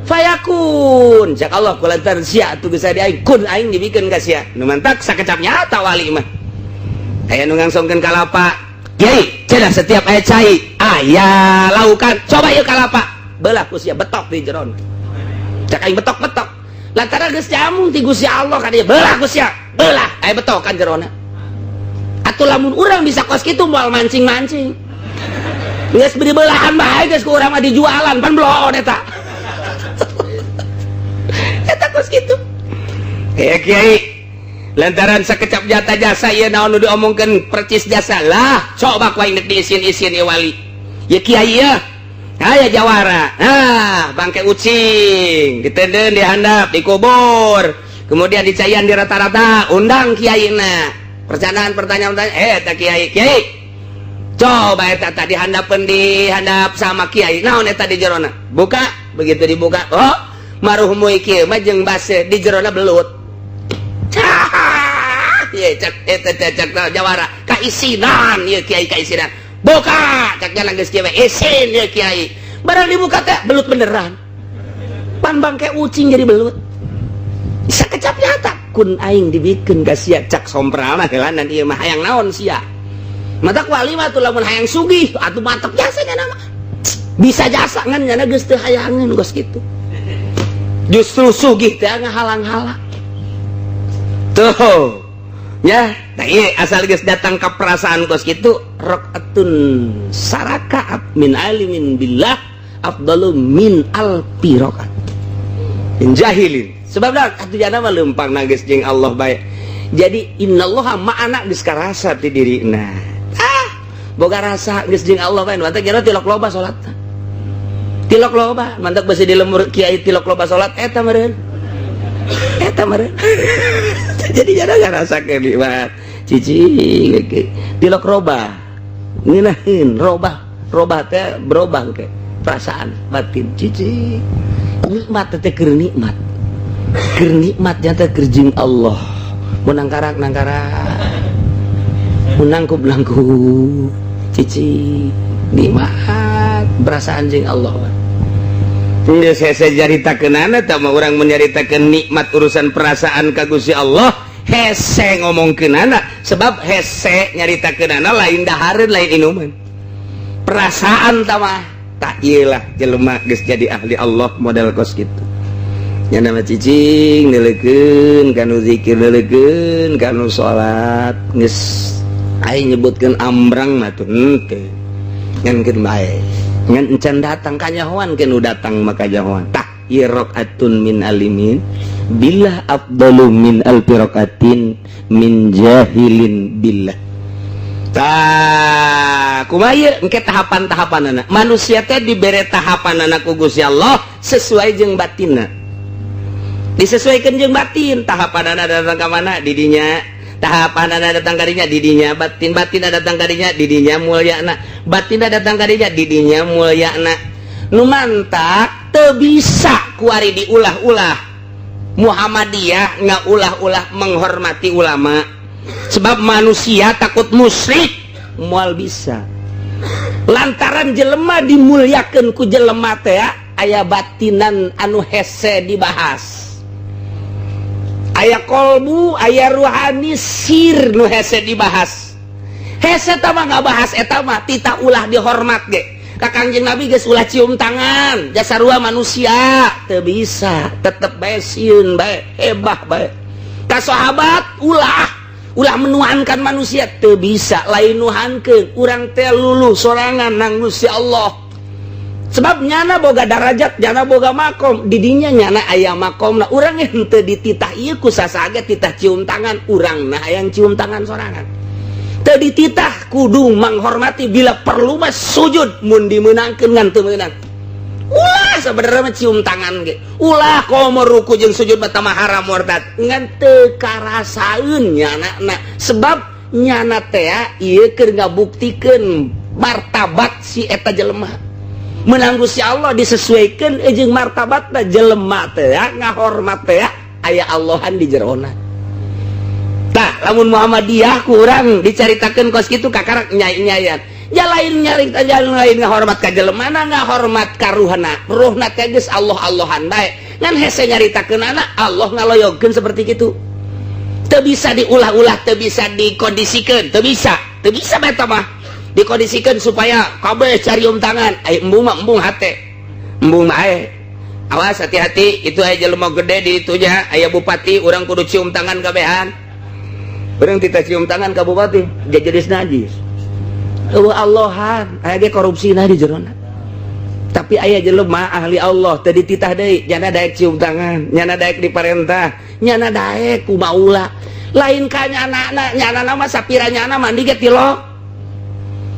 fayakun. Cak Allah, kulantaran sia atuh geus di aing, kun aing dibikeun ka sia. Nu mantak sakecap nyata wali mah aya nu ngangsongkeun kalapa. Kiai cenah, setiap aya cai aya laukan, coba ieu kalapa, belah ku sia, betok di jeron. Cak aing betok-betok lantaran geus jamung ti Gusti Allah ka dieu, belah ku sia, belah, aya betokan jerona. Atuh lamun urang bisa kos kitu, moal mancing-mancing, geus beri belahan bae geus ku urang mah dijualan, pan bloon eta. Eta kos kitu. Eh, kiai, lantaran sakecap jata jasa ieu, naon nu diomongkeun percis jasa lah, coba ku aing diisin-isin ieu wali ya, kiai ya. Aya jawara, ah, bangke ucing ditenden dihandap dikubur, kemudian dicaian di rata-rata, undang kiai na, percandaan, pertanyaan, pertanyaan. Eh, tak kiai, kiai coba eta tadi handapeun, dihandap sama kiai, naon eta di jerona? Buka. Begitu dibuka, oh, maruhmu kieu mah jeung base di jerona belut. Ye, cek eta, cek jawara, kaisinan ieu kiai, kaisinan. Buka, cek jalan geus kieu, isin ieu kiai. Barang dibuka teh belut beneran, pan bangke ucing jadi belut. Sakecap nyata kun aing dibikeun ka sia. Cak sompralna heulanan, ieu mah hayang naon sia? Matak wali mah tuh lamun hayang sugih atuh mantep jasa nya mah bisa jasa, ngan nyana geus teu hayangeun kos kitu. Justru sugih teh ngahalang-halang tuh ya. Nah, iya, asal geus datang ke perasaan kos kitu, rakaatun sarakaat min alimin billah afdalu min alfi rakaat min jahilin. Sebab dah atuh jana mah leumpang geus jeung Allah bae. Jadi innallaha ma'ana geus karasa ti dirina. Ah, boga rasa geus jeung Allah bae. Mantap jana tilok loba salat. Tilok loba, mantap besi di lemur kiai tilok loba salat eta meureun. Eta meureun. Jadi jana ngarasa nikmat. Cicing tilok roba. Ngeunaheun robah, robah teh berubah ke perasaan batin cicing. Nikmat teh keur nikmat. Keur nikmat nyata keur jeung Allah. Mun nangkarak nangkarak. Mun nangkup nangkup. Cicing nikmat perasaan jeung Allah. Geus hese caritakeunana tah mah, urang mun nyaritakeun nikmat urusan perasaan ka Gusti Allah hese ngomongkeunana, sebab hese nyaritakeunana lain dahareun, lain inuman. Perasaan tah mah tak ieu lah jelema geus jadi ahli Allah model kos kitu. Nya nama cicing neuleukeun kanu zikir, neuleukeun kanu salat, geus aing nyebutkeun ambrang mah tuh henteu, ngan keun bae, ngan encan datang kanyahoan, keun nu datang maka kanyahoan. Tah, ieu rakaatun min alimin billah afdalu min alfi rakaatin min jahilin billah. Tah, kumaha ieu engke tahapan-tahapanana? Manusia teh dibere tahapanana ku Gusti Allah sesuai jeung batinna. Disesuaikan jeung batin. Tahapan datang ka mana, didinya tahapan datang kadinya, didinya batin, batin datang kadinya, didinya mulyana, batin datang kadinya, didinya mulyana. Nu mantak teu bisa kuari diulah-ulah. Muhammadiyah nggak ulah-ulah menghormati ulama, sebab manusia takut musyrik. Moal bisa, lantaran jelema dimuliakan ku jelema teh aya batinan anu hese dibahas, aya kolbu, aya ruhani, sir nu hese dibahas. Hese tah mah ngabahas eta mah. Tita ulah dihormat ge ka Kangjeng Nabi geus ulah cium tangan, jasa rua manusia teu bisa, tetep bae sieun bae, hebah bae. Ka sahabat ulah, ulah menuhankan manusia teu bisa. Lain nuhankeun, urang teh luluh sorangan nang Gusti Allah, sebab nyana boga darajat, nyana boga makom. Didinya nyana aya makom. Nah, urang henteu dititah ieu ku sasaga titah cium tangan. Urang nah hayang cium tangan sorangan, teu dititah kudu menghormati, bila perlu mah sujud mun dimeunangkeun, ngan teu meunang. Ulah sebenarnya mah cium tangan ge ulah, komo ruku jeung sujud mah tamah haram, murtad, ngan teu karasaeun nyana na, sebab nyana teh ieu keur ngabuktikeun martabat si eta jelema menang Gusti Allah, disesuaikan jeung martabatna jelema teh ngahormat teh aya Allahan di jerona. Tah, lamun Muhammadiyah kurang dicaritakeun kos kitu, kakarak nyai-nyayan ya lain nyari jalan lain, ngahormat ka jelemana, ngahormat ka ruhna. Ruhna teh geus Allah-Allahan bae, ngan hese nyaritakeun anak Allah ngaloyogkeun seperti kitu. Teu bisa diulah-ulah, teu bisa dikondisikeun, teu bisa, teu bisa eta mah dikondisikan supaya kabeh carium tangan. Ay, embung mah embung, hate embung mah. Ae, awas, hati-hati itu aya jelema gede di itunya, aya bupati, urang kudu cium tangan kabehan. Bareng kita cium tangan ka bupati, jadi najis. Eueuh Allahan, aya ge korupsi nah di jerona. Tapi aya jelema ahli Allah teu dititah deui, nyana daek cium tangan, nyana daek diparentah, nyana daek kumaula. Lain ka nyana, nyana mah sapira nyana mandi ge tilok,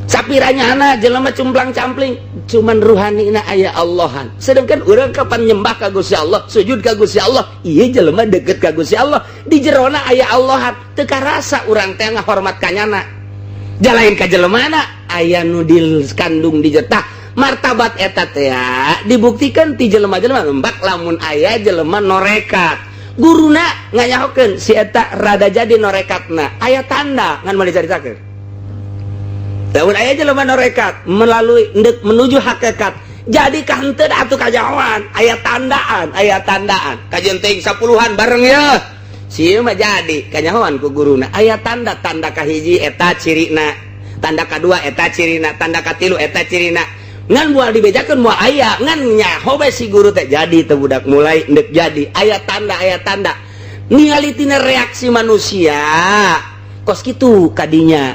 sapiranya anak jelema cumplang campling, cuman ruhani na aya Allahan. Sedangkan orang kapan nyembah ka Gusti Allah, sujud ka Gusti Allah, iya jelema deket ka Gusti Allah, di jerona aya Allahan, teu karasa urang teh ngahormat ka nyana. Jalain ka jelemana aya nu kandung di jetah martabat eta teh dibuktikan ti jelema-jelema. Mbak, lamun aya jelema norekat, guruna nganyahokeun si eta rada jadi norekatna, aya tanda ngan mau dicaritakeun. Lamun aya jelema norekat melalui ndek menuju hakikat, jadi kahenteu atuh kajahoan, aya tandaan, aya tandaan. Kajeun teuing sapuluhan bareng ya. Si mah jadi kanyahoan ku guruna. Aya tanda, tanda kahiji eta cirina, tanda kadua eta cirina, tanda katilu eta cirina. Ngan moal dibejakeun, moal aya, ngan nyaho bae si guru teh jadi teu budak mulai ndek jadi. Aya tanda, aya tanda. Ningali tina reaksi manusia kos kitu kadinya,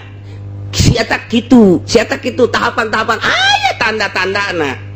si eta kitu, si eta kitu, tahapan-tahapan aya tanda-tandana.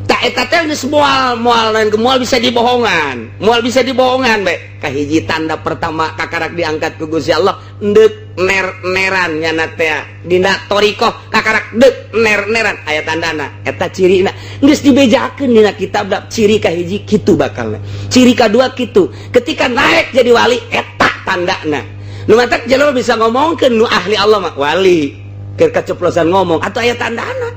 Tak eta teh geus moal, moal lain, moal bisa dibohongan, moal bisa dibohongan bae. Kahiji, tanda pertama kakarak diangkat ku Gusti Allah, ndek ner-neran nyana teh dina thoriqoh, kakarak dek ner-neran, aya tandana. Eta cirina geus dibejakeun dina kitab. Ciri kahiji kitu bakalna, ciri kadua kitu, ketika naik jadi wali eta tandana. Nu matak jelema bisa ngomongkeun nu ahli Allah mah wali, keur keceplosan ngomong atau aya tandana,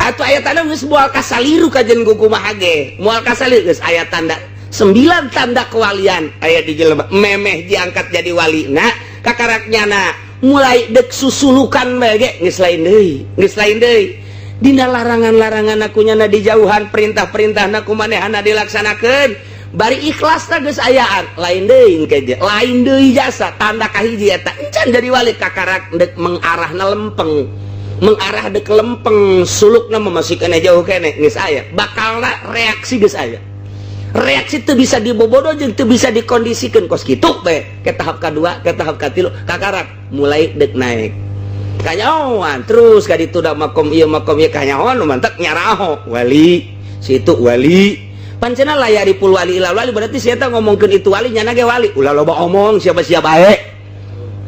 atau aya tanda. Geus moal kasaliru kajen kumaha ge moal kasaliru, geus aya tanda. Sembilan tanda kewalian aya di jelema memeh diangkat jadi wali. Nah, kakaraknya na mulai dek susulukan bae ge geus lain deui, geus lain deui. Dina larangan-larangan aku nyana dijauhan, perintah-perintah ku manehana dilaksanakeun bari ikhlas geus ayaan, lain deui engke ge, lain deui jasa. Tanda kahiji eta encan jadi wali, kakarak dek mengarahna lempeng, mengarah dek lempeng, sulukna mah masih kena jauh kene, geus aya bakalna reaksi, geus aya reaksi. Teu bisa dibobodo jeung teu bisa dikondisikan kos kitu teh. Ke tahap kedua, ke tahap katilu, kakarak mulai dek naik, kanyahoan terus ka ditu da makom ieu, makom ieu, kanyahoan nu mantak nyaraho wali situ wali. Pancena la ya'riful wali illa wali, berarti si eta ngomongkeun itu wali, nyana ge wali. Ulah loba omong, siapa-siapa bae,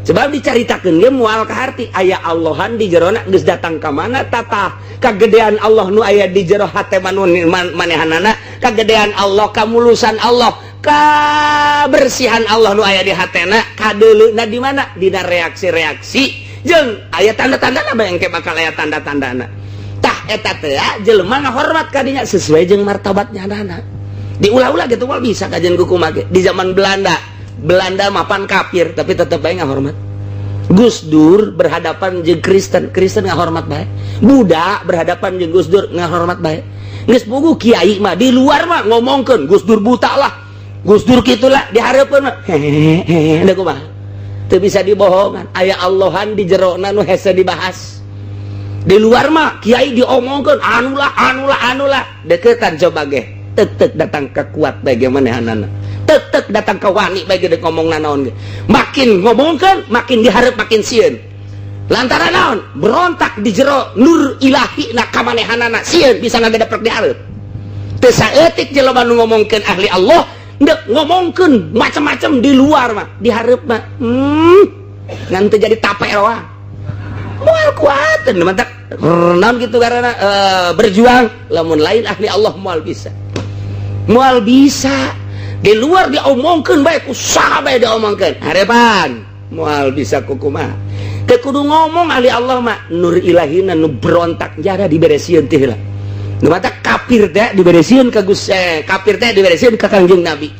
sebab dicaritakeun ge moal ka harti. Aya Allahan di jerona, geus datang ka mana tatah kagedean Allah nu aya di jero hate manehanana, kagedean Allah, kamulusan Allah. Kabersihan Allah nu aya di hatena kadeuleuna di mana? Dina reaksi-reaksi jeung aya tanda-tandana bae, engke bakal aya tanda-tandana. Tah, eta teh jelema ngahormat ka dinya sesuai jeung martabatnya nana. Diulah-ulah gitu moal bisa kajian kumaha ge. Di zaman Belanda, Belanda mapan kafir, tapi tetep bae ngahormat. Gus Dur berhadapan jeung Kristen, Kristen ngahormat bae. Buddha berhadapan jeung Gus Dur, ngahormat bae. Geus puguh kiai mah di luar mah ngomongkeun Gus Dur buta lah, Gus Dur kitulah, di hareupeun mah hehehe. Da kumaha, teu bisa dibohongan, aya Allahan di jerona nu hese dibahas. Di luar mah kiai diomongkeun anulah, anulah, anulah, deketan coba ge tek datang ke kuat bagaimana, tek datang ke wani bae gede ngomong nanaon ge. Makin ngomongkeun makin diharap, makin sieun. Lantaran naon? Berontak di jero nur ilahi na kamanehanana, sieun bisa ngagedeprek di hareup. Teu saeutik jelema nu ngomongkeun ahli Allah, ndek ngomongkeun macam-macam di luar mah, di hareup mah ngan teu jadi tape doang, moal kuat. Mantak naon gitu karena berjuang lamun lain ahli Allah moal bisa, moal bisa. Di luar diomongkeun bae, ku saha bae diomongkeun, harepan moal bisa. Kukumaha teu kudu ngomong ahli Allah mah, nur ilahina nu berontak jara diberesieun teh heula. Nu matak kafir teh diberesieun ka Gus, kafir teh diberesieun ka Kangjeng Nabi,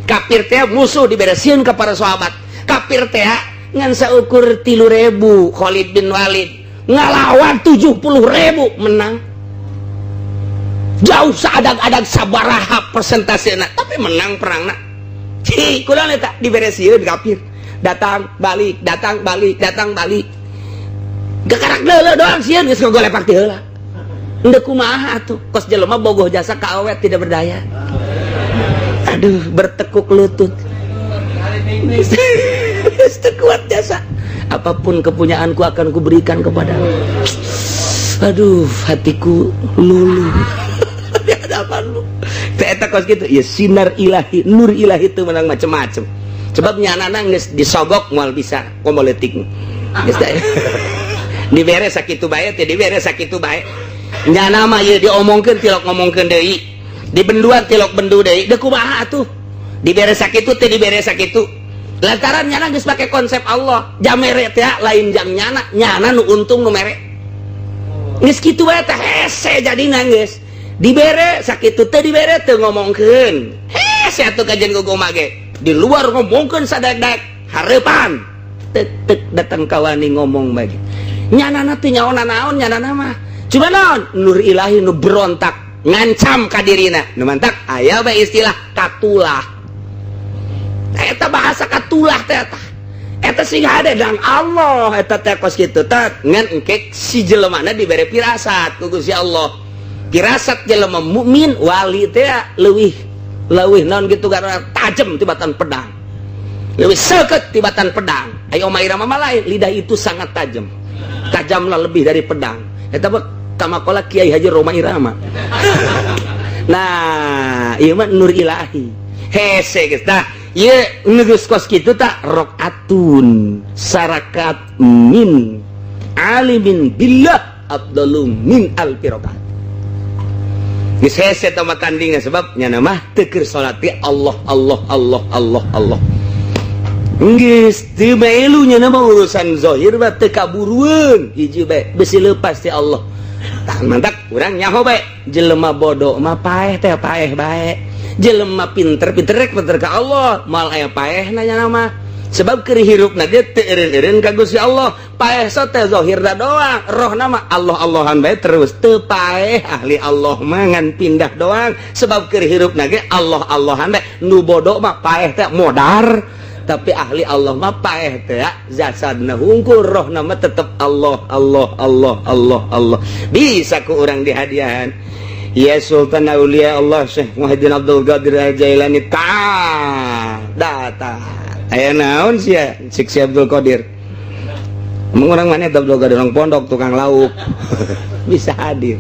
kafir teh musuh diberesieun ka para sahabat. Kafir teh ngan saukur 3.000, Khalid bin Walid ngalawan 70.000, menang jauh saadang-adang sabaraha persentasena, tapi menang perangna. Ci kurang eta diberesieun kafir, datang balik, datang balik, datang balik, gakarak deuleu doang, sieun, geus ngogolepak ti heula. Endek kumaha atuh, kos jelema bogoh jasa ka awet tidak berdaya. Aduh, bertekuk lutut. Teu kuat jasa. Apapun kepunyaanku akan kuberikan kepadamu. Aduh, hatiku luluh di hadapanmu. Teh eta kos kitu ya, sinar ilahi, nur ilahi itu menang macem-macem. Sebab nyanana geus disogok moal bisa komo leutik. Geus teh. Dibere sakitu bae teh, dibere sakitu bae. Nyana mah ieu diomongkeun tilok ngomongkeun deui. Dibenduan tilok bendu deui. Deuk kumaha atuh? Dibere sakitu teh, dibere sakitu. Lantaran nyana geus pake konsep Allah, jamere teh lain jam nyana, nyana nu untung nu mere. Geus kitu bae teh hese jadina geus. Dibere sakitu teh, dibere teu ngomongkeun. Hese atuh kajian guguma ge. Di luar ngomongkeun sadaek-daek, hareupan tek tek datang kawani ngomong bae. Nyanana teh nyaona naon nyanana mah. Cuma naon? Nur ilahi nu berontak ngancam ka dirina. Nu mantak aya bae istilah katulah. Eta bahasa katulah teh eta. Eta sing hade dang Allah eta teh kos kitu teh, ngan engke si jelemana dibere pirasat ku Gusti Allah. Pirasat jelema mukmin wali teh leuwih leuwih naon gitu karena tajam tibatan pedang. Leuwih seukeut tibatan pedang. Ayo Oma Irama mah lain, lidah itu sangat tajam. Tajamlah lebih dari pedang. Eta mah kamakola Kiai Haji Rhoma Irama. Nah, ieu mah nur ilahi. Hese geus tah. Ieu geus kos kitu tah, rakaatun sarakat min alimin billah afdalu min alfi rakaat. Geus hese tah mah tandingna, sebab nya mah teu keur salat teh Allah, Allah, Allah, Allah, Allah. Geus teu melu nya mah urusan zahir mah teu kaburueun, hiji bae besi leupas ti Allah. Tah, mantak urang nyaho bae, jelema bodoh mah paeh teh paeh bae. Jelema pinter, pinter rek pinter ka Allah, moal aya paeh nanya nama. Sebab keur hirupna ge teu eureun-eureun ka Gusti Allah. Paeh so teh zahirna doang, rohna mah Allah Allahan bae terus, teu paeh ahli Allah mah, ngan pindah doang. Sebab keur hirupna ge Allah Allahan bae. Nu bodoh mah paeh teh modar, tapi ahli Allah mah paeh teh jasadna hungkul, rohna mah tetep Allah, Allah, Allah, Allah, Allah. Bisa ku urang dihadiahan. Ya Sultan Aulia Allah Syekh Muhyiddin Abdul Qadir Al-Jailani ta datang. Aya naon sia cik si Abdul Qadir? Emang orang mana Abdul Qadir, orang pondok tukang lauk bisa hadir.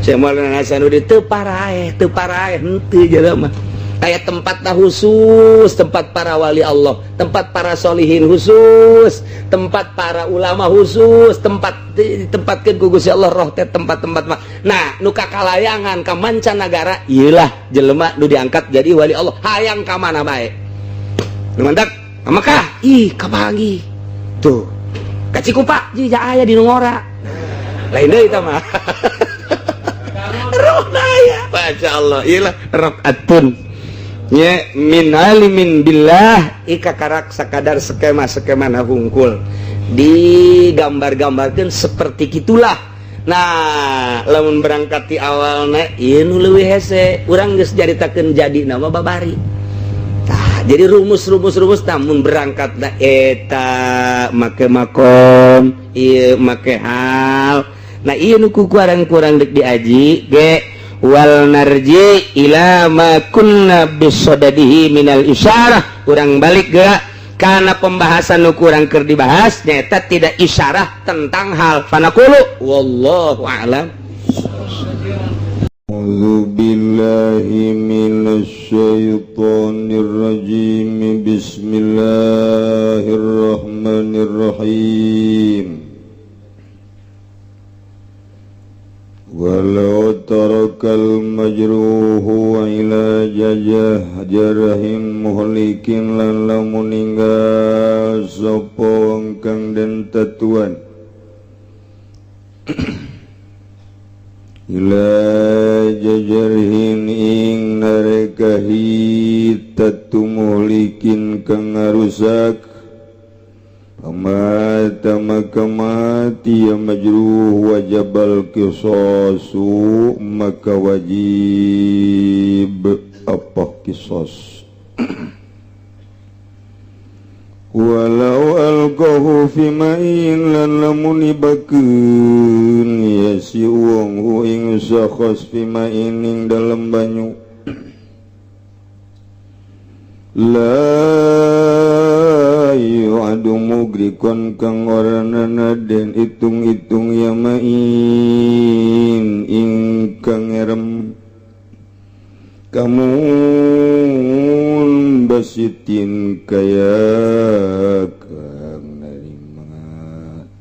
Syekh Maulana Hasanuddin teu paraeh, teu paraeh henteu jelema. Aya tempatna khusus, tempat para wali Allah, tempat para solihin khusus, tempat para ulama khusus, tempat ditempatkeun ku Gusti Allah roh teh tempat-tempat mah. Nah, nu kakalayangan ka mancanagara ieulah jelema nu diangkat jadi wali Allah, hayang ka mana bae. Nu mantak ka Mekah, ih kapanggih. Tuh. Ka Cikupa jig aya di nu ngora. Lain deui eta mah. Roh aya. Masya Allah, iyalah rakaatun. Nya min alimin billah ika karak sakadar skema-skema na hungkul digambar-gambarkan seperti gitulah. Nah, lamun berangkat di awalna ieu nu leuwih hese, urang geus jaritakeun jadi nama babari. Tah, jadi rumus-rumus rumus namun berangkat na eta make makom ieu make hal. Nah, ieu nu ku kurang-kurang dek diaji ge wal narji ila ma kunna bisodadihi minal isyarah. Urang balik geura karena pembahasan nu kurang keur dibahas nyata tidak isyarah tentang hal fanaqulu wallahu a'lam. أعوذ بالله من الشيطان الرجيم. بسم الله الرحمن الرحيم. ولو ترك المجروح إلى جرح مهلك lan lamun ninggal sapa wong kang den tatuan ila jajarhin ing narekahi tatu muhlikin kang ngarusak. Pamata maka mati ya majruh wajabal kisosu maka wajib apa kisos. Walau alqahu fi ma'in lan lamun ibakeun ya si wong hu ing sakhos fi ma'in ing dalem banyu la yu'adu mugrikon kang ora nana den hitung-hitung ya ma'in ingkang ngerem kamun basitin kaya kang narima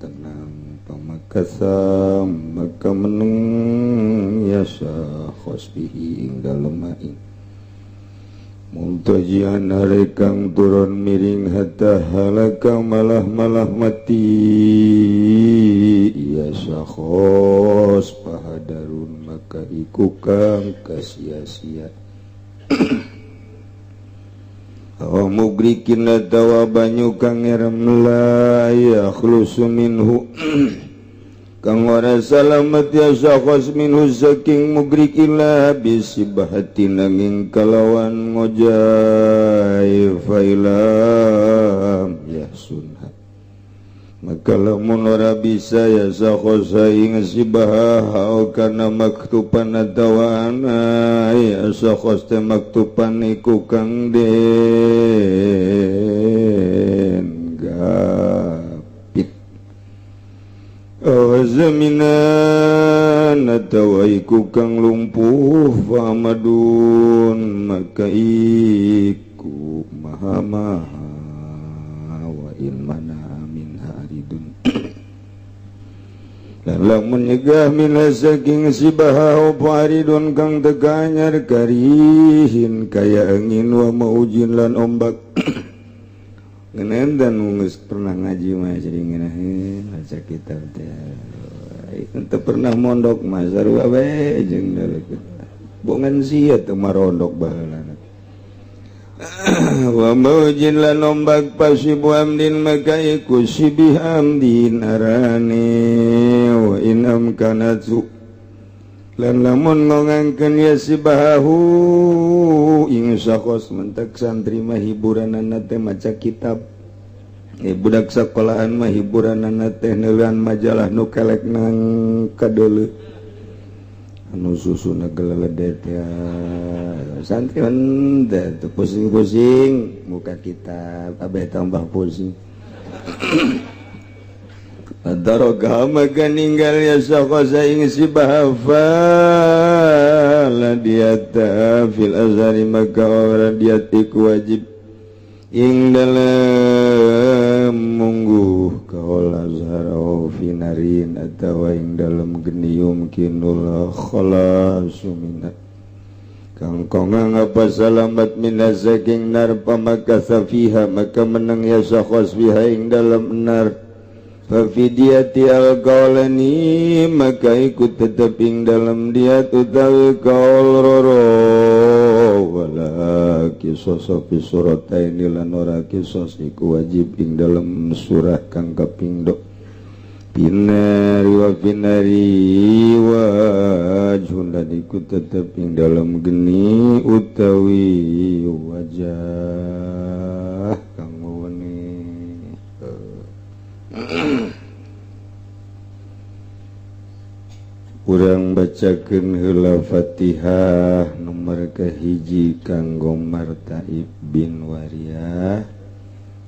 tenang pamakasam maka meneng yasa khosbihi ing dalem ma'in muntajian kang turun miring hatta halaka malah-malah mati ya sakhos pahadarun maka iku kang kasia-sia. Awa mugrikin atawa banyu kang ngerem la yakhlusu minhu kang ora salamet ya sakhos minhu saking mugrik ila bisibahati nanging kalawan ngojai failam yahsunha maka lamun ora bisa ya sakhos ing sibaha kana maktuban atawa ana ya sakhos teh maktuban iku kang den gapit. Awazaminan atawa iku kang lumpuh famadun maka iku maha-maha wa in mana min haridun lan lamun nyegah min saking sibaha apa aridun kang teganyar karihin kaya angin wa maujin lan ombak. Ngenen dan geus pernah ngaji mah jadi ngeunaheun baca kitab teh. Teu pernah mondok mah sarua we jeung bongan sia teu marondok baheula. Wa maujin lan ombak pasibu amdin maka iku sibih amdin arane wa in amkanatu lan lamun ngongangkeun ya sibahu ing sakos mentek santri mah hiburanana teh maca kitab. Budak sekolahan mah hiburanana teh neuleun majalah nu kelek nang kadeuleu anu susuna geleledet ya. Santri teh pusing-pusing muka kitab abeh tambah pusing. Daroga maka ninggal ya sakhasa ing sibaha La diata fil azhari maka ora diat iku wajib ing dalem mungguh kaul azhar au finarin atawa ing dalem geni yumkinul khalasu minha kang kongang apa salamat minas saking nar pamakatha fiha maka menang ya sakhos fiha ing dalem nar fa fidiyati al-qaulani maka ikut tetep ing dalem diat utawi kaul roro wala kisos fi surataini lan ora kisos iku wajib ing dalem surah kang kaping do binari wa binari wajhun lan iku tetep ing dalem geni utawi wajah kang wene. Urang bacakeun heula Fatihah nomor kahiji kanggo Martaib bin Wariyah,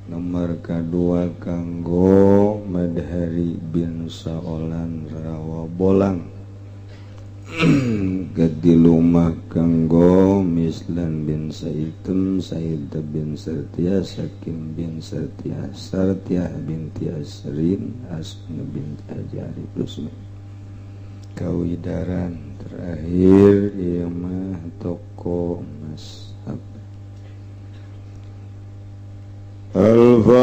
nomor kedua kanggo Madhari bin Saolan Rawa Bolang, katilu mah kanggo Mislan bin Saitem, Said bin Sartiah, Sakim bin Sartiah, Sartiah binti Asrin, Asna binti Haji Arif Rusmi. Kawidaran terakhir ieu mah toko emas. Al-Fatihah.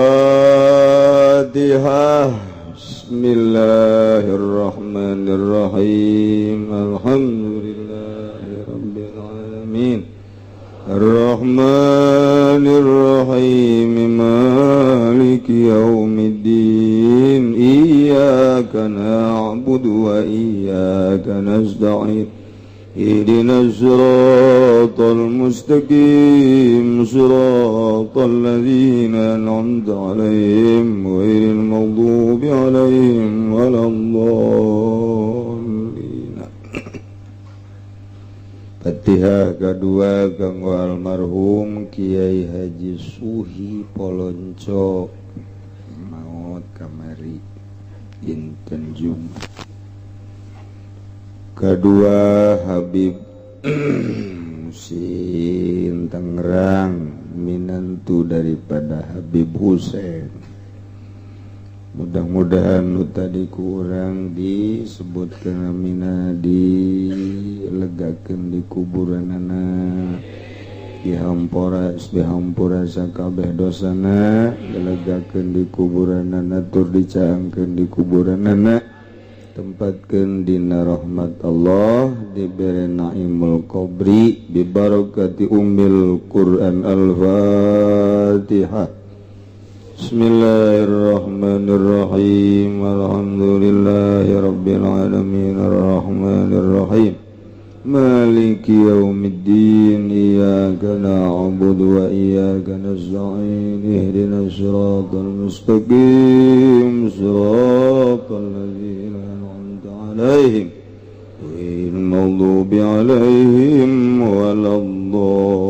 Bismillahirrahmanirrahim. Alhamdulillahi rabbil alamin. Arrahmanirrahim. Maliki yaumiddin. Iyyaka na'budu wa iyyaka nasta'in. اهدنا الصراط المستقيم صراط الذين أنعمت عليهم غير المغضوب عليهم ولا الضالين. Fatihah kedua kanggo almarhum Kiai Haji Suhi Polonco maot kamari dinten Jumat. Kedua Habib Musin Tangerang, minantu daripada Habib Husein. Mudah-mudahan nu tadi kurang disebutkan amina dilegakeun di kuburanana, dihampura dihampura sakabeh dosana, dilegakeun di kuburanana tur dicaangkeun di kuburanana, tempatkeun dina rahmat Allah, dibere naimul qabri bi barakati ummil Quran. Al-Fatihah. Bismillahirrahmanirrahim. Alhamdulillahi rabbil alamin. Arrahmanirrahim. Maliki yaumiddin. Iyyaka na'budu wa iyyaka nasta'in. Ihdinas siratal mustaqim. Siratal ladzina an'amta 'alaihim ghairil maghdubi 'alaihim waladdallin.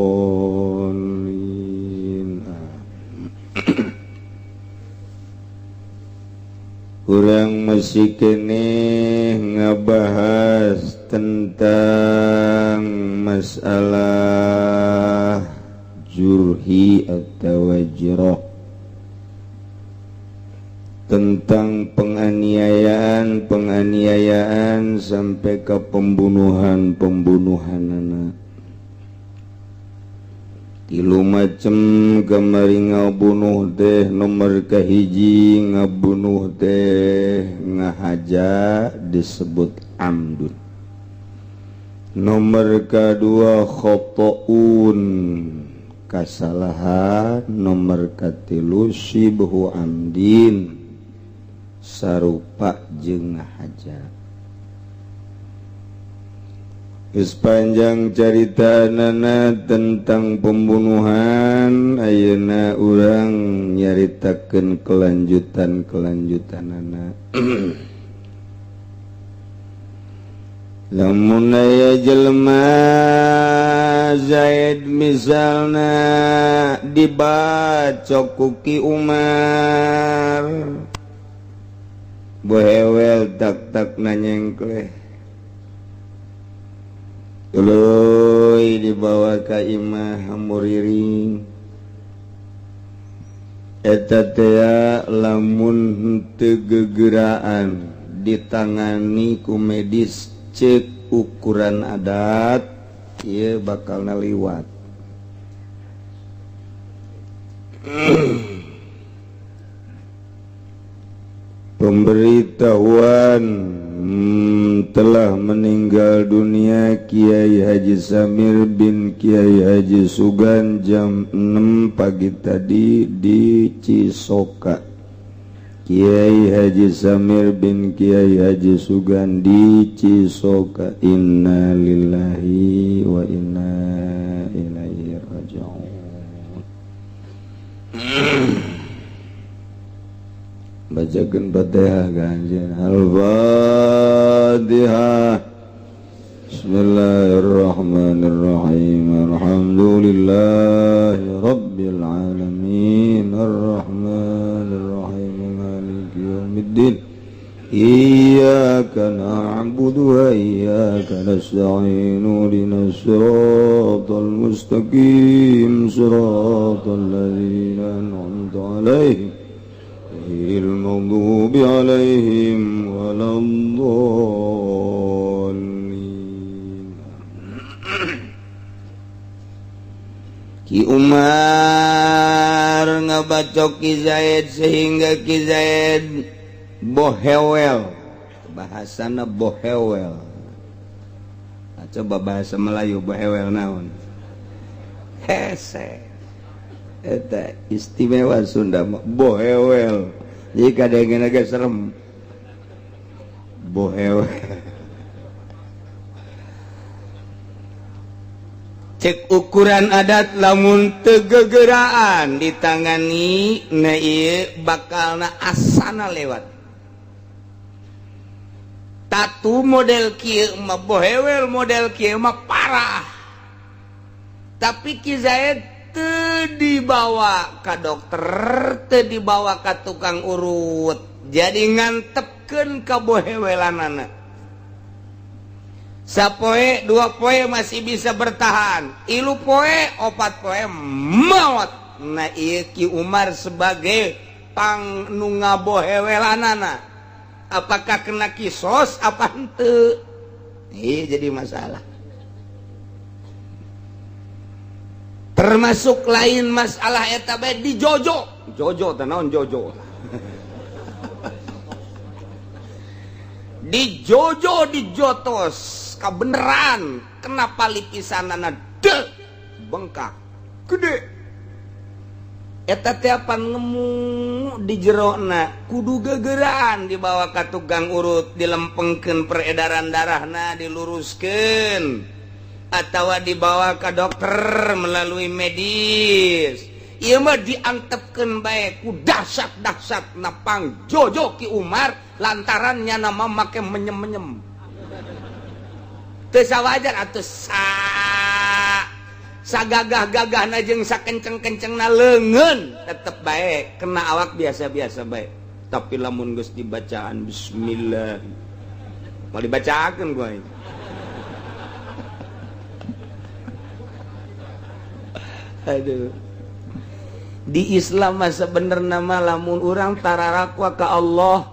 Urang masih keneh ngabahas tentang masalah jurhi atau wajroh, tentang penganiayaan sampai ke pembunuhan anak. Tilu macem kamari ngabunuh teh. Nomor kahiji ngabunuh teh ngahaja disebut amdun. Nomor kedua khotoun kasalahan. Nomor katilu sibhu amdin sarupa jeung ngahaja. Sepanjang carita nana tentang pembunuhan, ayeuna urang nyaritakeun kelanjutan-kelanjutanana. Lamun aya jelema Zaid misalna dibacok ku Ki Umar, bohewel tak-tak nanyengkleh. Tuluy dibawa ka imah muriring eta tea lamun henteu gegeraan ditangani ku medis cek ukuran adat ieu bakal naliwat. Pemberitahuan telah meninggal dunia Kiai Haji Samir bin Kiai Haji Sugan jam 6 pagi tadi di Cisoka. Kiai Haji Samir bin Kiai Haji Sugan di Cisoka. Inna lillahi wa inna ilaihi raji'un. Bacakeun Fatihah kanjeng. Al-Fatihah. Bismillahirrahmanirrahim. Alhamdulillahi rabbil alamin. Arrahmanirrahim. Maliki yaumiddin. Iyyaka na'budu wa iyyaka nasta'in. Ihdinas siratal mustaqim. Siratal ladzina an'amta 'alaihim ghairil maghdubi 'alaihim waladdallin. Ki Umar ngabacok Ki Zaid sehingga Ki Zaid bohewel, bahasana bohewel. Nah, coba bahasa Melayu bohewel naon? Hese. Eta istimewa Sunda mah bohewel. Jadi kadang-kadang agak serem. Bohewel. Cek ukuran adat lamun teu gegeraan ditangani na ieu bakalna asana lewat. Tatu model kieu mah bohewel, model kieu mah parah. Tapi Ki Zaid teu dibawa ka dokter, teu dibawa ka tukang urut. Jadi ngantepkeun ka bohewelanana. Sapoe dua poe masih bisa bertahan, ilu poe opat poe maot. Nah ieu Ki Umar sebagai pang nu ngabohewelanana, apakah kena kisos apa henteu? Ieu jadi masalah. Termasuk lain masalah eta bae di jojo. Jojo teh naon jojo? Di jojo dijotos kabeneran, kenapa lipisanana de bengkak gede. Eta teh apan ngemu di jerona kudu gegeraan dibawa ka tukang urut, dilempengkeun peredaran darahna, diluruskeun, atawa dibawa ka dokter melalui medis. Ieu mah diantepkeun bae ku dahsyat-dahsyat napang jojo Ki Umar lantaran nya nama make menyem-menyem. Teu sawajar atuh sagagah-gagahna jeung sakenceng-kencengna leungeun tetep bae kena awak biasa-biasa bae. Tapi lamun geus dibacaan bismillah mau dibacakeun gua ini. Aduh. Di Islam mah sebenarnya mah lamun urang tararakwa ka Allah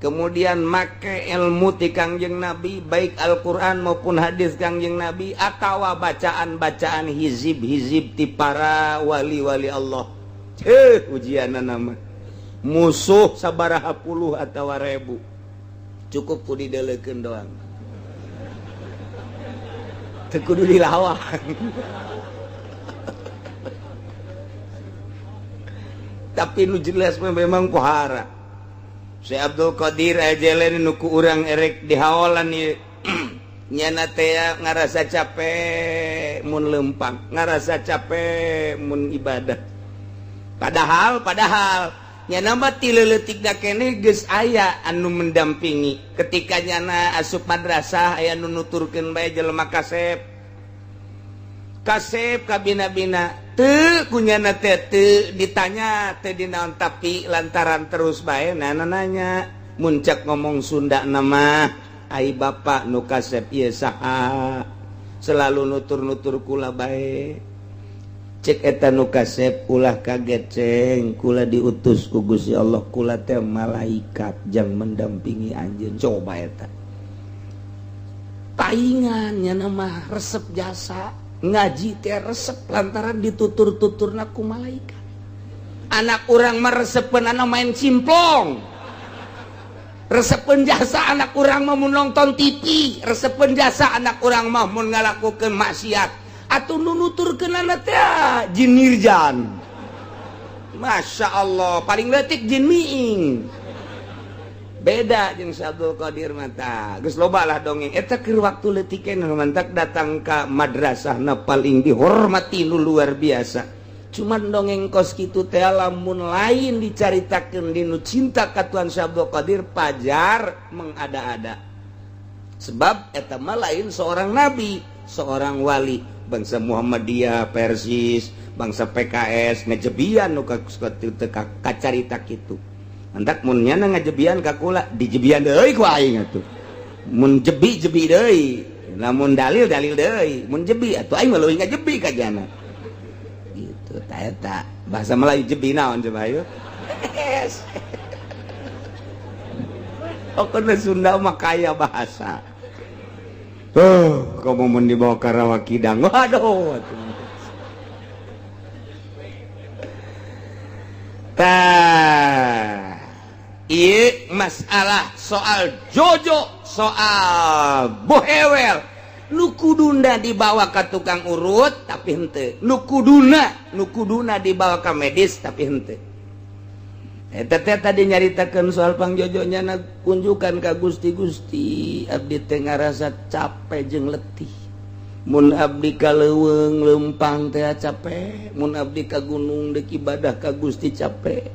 kemudian make ilmu ti Kangjeng Nabi, baik Al-Qur'an maupun hadis Kangjeng Nabi atawa bacaan-bacaan hizib-hizib ti para wali-wali Allah. Ceuh ujianna mah musuh sabaraha puluh atawa ribu. Cukup ku didelekeun doang. Teu kudu dilawan. Tapi nu jelas memang pohara. Syekh Abdul Qadir Jailani nu ku urang erek dihaolan ieu. Nyana teh ngarasa capek mun lempang, ngarasa capek mun ibadah. Padahal nyana mah ti leutik da keneh geus aya anu mendampingi. Ketika nyana asup madrasah aya nu nuturkeun bae jelema kasep. Kasep kabina-bina teu kunyana teh teu ditanya teu dinaon, tapi lantaran terus bae nana nanya muncak ngomong Sunda nama ai bapak nu kasep ieu saha, Selalu nutur-nutur kula bae. Cek eta nu kasep, ulah kaget, ceng, kula diutus ku Gusti Allah, kula teh malaikat jang mendampingi anjeun. Coba eta paingan nya mah resep jasa ngaji teh, resep lantaran ditutur-tuturna ku malaikat. Anak urang meresepeun anak main cimplong, resepeun jasa anak urang mah mun nonton TV, resepeun jasa anak urang mah mun ngalakukeun maksiat. Atuh nu nuturkeun teh jin Nirjan, Masya Allah, paling leutik jin miing, beda jeung Abdul Qadir mata. Geus loba lah dongeng eta keur waktu leutik keneh. Mantak datang ka madrasah na paling dihormati nu luar biasa. Cuman dongeng kos kitu teh lamun lain dicaritakeun dinu cinta ka Tuan Syekh Abdul Qadir, pajar mengada-ada, sebab eta mah lain seorang nabi, seorang wali. Bangsa Muhammadiyah, Persis, bangsa PKS ngejebian nu kacarita kitu. Mantak mun nyana ngajebian ka kula, dijebian deui ku aing atuh. Mun jebi, jebi deui, lamun dalil, dalil deui. Mun jebi atuh aing mah leuwih ngajebi ka jana gitu. Ta eta bahasa Melayu jebi naon coba? Ayo. Oh, kana Sunda mah kaya bahasa. Oh, kamu mun dibawa ka Rawa Kidang. Waduh. Tah. Ieu masalah soal jojo, soal bohewel. Nu kuduna dibawa ka tukang urut tapi henteu. Nu kuduna dibawa ka medis tapi henteu. Eta teh tadi nyaritakeun soal pangjojonya na kunjukan ka Gusti. Gusti, abdi teh ngarasa capek jeung letih. Mun abdi ka leuweung leumpang teh capek, mun abdi ka gunung deuk ibadah ka Gusti capek.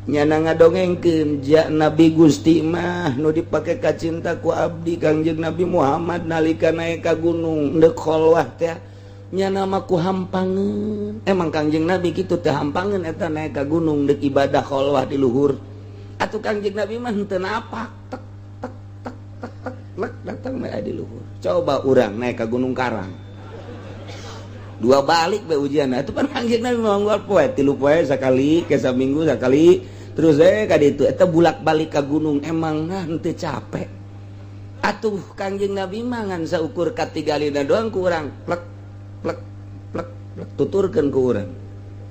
Nyana ngadongengkeun ja Nabi Gusti mah nu dipake kacinta ku abdi, Kangjeng Nabi Muhammad, nalika naik ka gunung deuk kholwah teh nyana mah ku hampangeun. Emang Kangjeng Nabi kitu teh hampangeun eta naik ka gunung deuk ibadah kholwah di luhur? Atuh Kangjeng Nabi mah henteu napak, tek tek tek tek tek lek datang bae di luhur. Coba urang naik ka Gunung Karang dua balik bae ujian. Itu kan Kangjeng Nabi mah unggal poe, 3 poe sakali, ke saminggu sakali, terus ka ditu eta bulak-balik ka gunung, emang nah henteu capek? Atuh Kangjeng Nabi mah ngan saukur katigalina doang ku urang, plek plek plek plek, tuturkeun ku urang.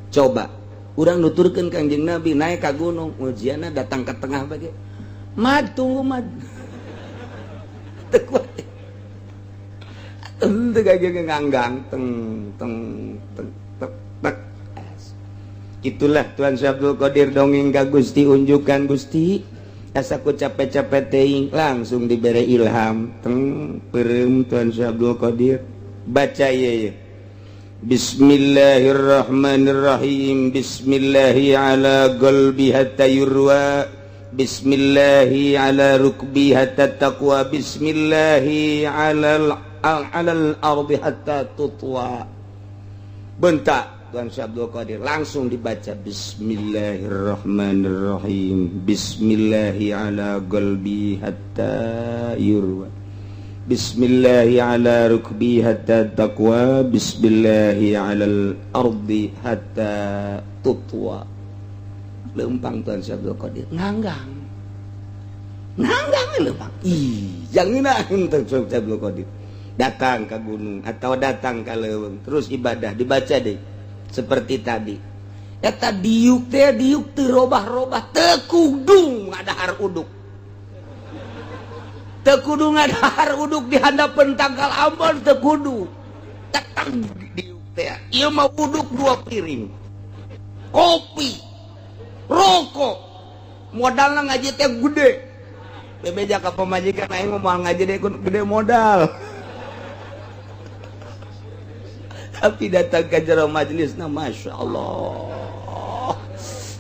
Coba urang nuturkeun Kangjeng Nabi naik ka gunung, ujianna datang ke tengah bage, "Mad, tunggu, mad." Teu kuat. Teu gage nganggang, teng teng teng tek tek. Itulah Tuan Syekh Abdul Qadir dongeng ka Gusti, unjukan Gusti, asa ku capek-capek teuing. Langsung dibere ilham, teng, peureum Tuan Syekh Abdul Qadir baca ieu ye, Bismillahirrahmanirrahim, Bismillahi ala qalbi hatta yurwa, Bismillahi ala rukbi hatta taqwa, Bismillahi ala ardi hatta tutwa. Bentak Tuan Syekh Abdul Qadir langsung dibaca, Bismillahirrahmanirrahim, Bismillahi ala qalbi hatta yurwa, Bismillahi ala rukbi hatta taqwa, Bismillahi ala ardi hatta tutwa. Lempang Tuan Syekh Abdul Qadir nganggang nganggang lempang. Ih, jangan Tuan Syekh Abdul Qadir datang ke gunung atau datang ke leuweung, terus ibadah, dibaca deh seperti tadi. Eta diuk teh diuk teu robah-robah, teu kudu ngadahar uduk, teu kudu ngadahar uduk di handapeun tangkal ambon, teu kudu. Tetang diuk teh ieu mah uduk dua piring kopi, rokok, modalna ngaji teh gede. Bebeja ka pamajikan, "Aing mah moal ngaji deh, gede modal." Tapi datang ke jero majelis nah, Masya Allah,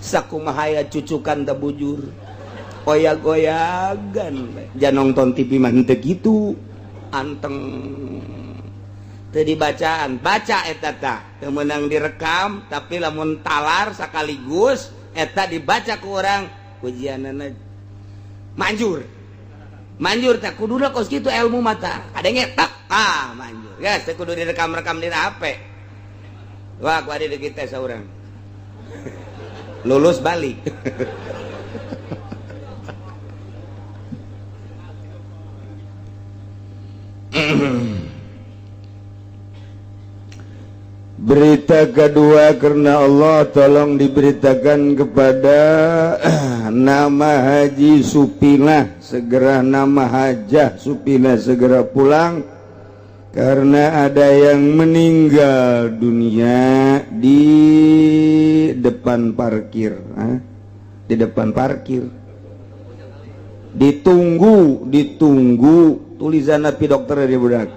sakumahaya cucukan teu bujur, goyag-goyagan. Jangan nonton TV mah henteu kitu, anteng. Teu dibacaan, baca eta tah teu meunang direkam, tapi lamun talar sekaligus eta dibaca ku urang, ujianana manjur. Manjur tak kuduna kos kitu ilmu mata. Kadenge tak ah manjur. Geus teu kudu direkam-rekam dina HP. Wah, ku adi kita saurang. Lulus balik. Berita kedua karena Allah tolong diberitakan kepada nama Haji Supinah segera, nama Hajah Supinah segera pulang karena ada yang meninggal dunia di depan parkir. Di depan parkir ditunggu, ditunggu tulisan napi dokter di budak,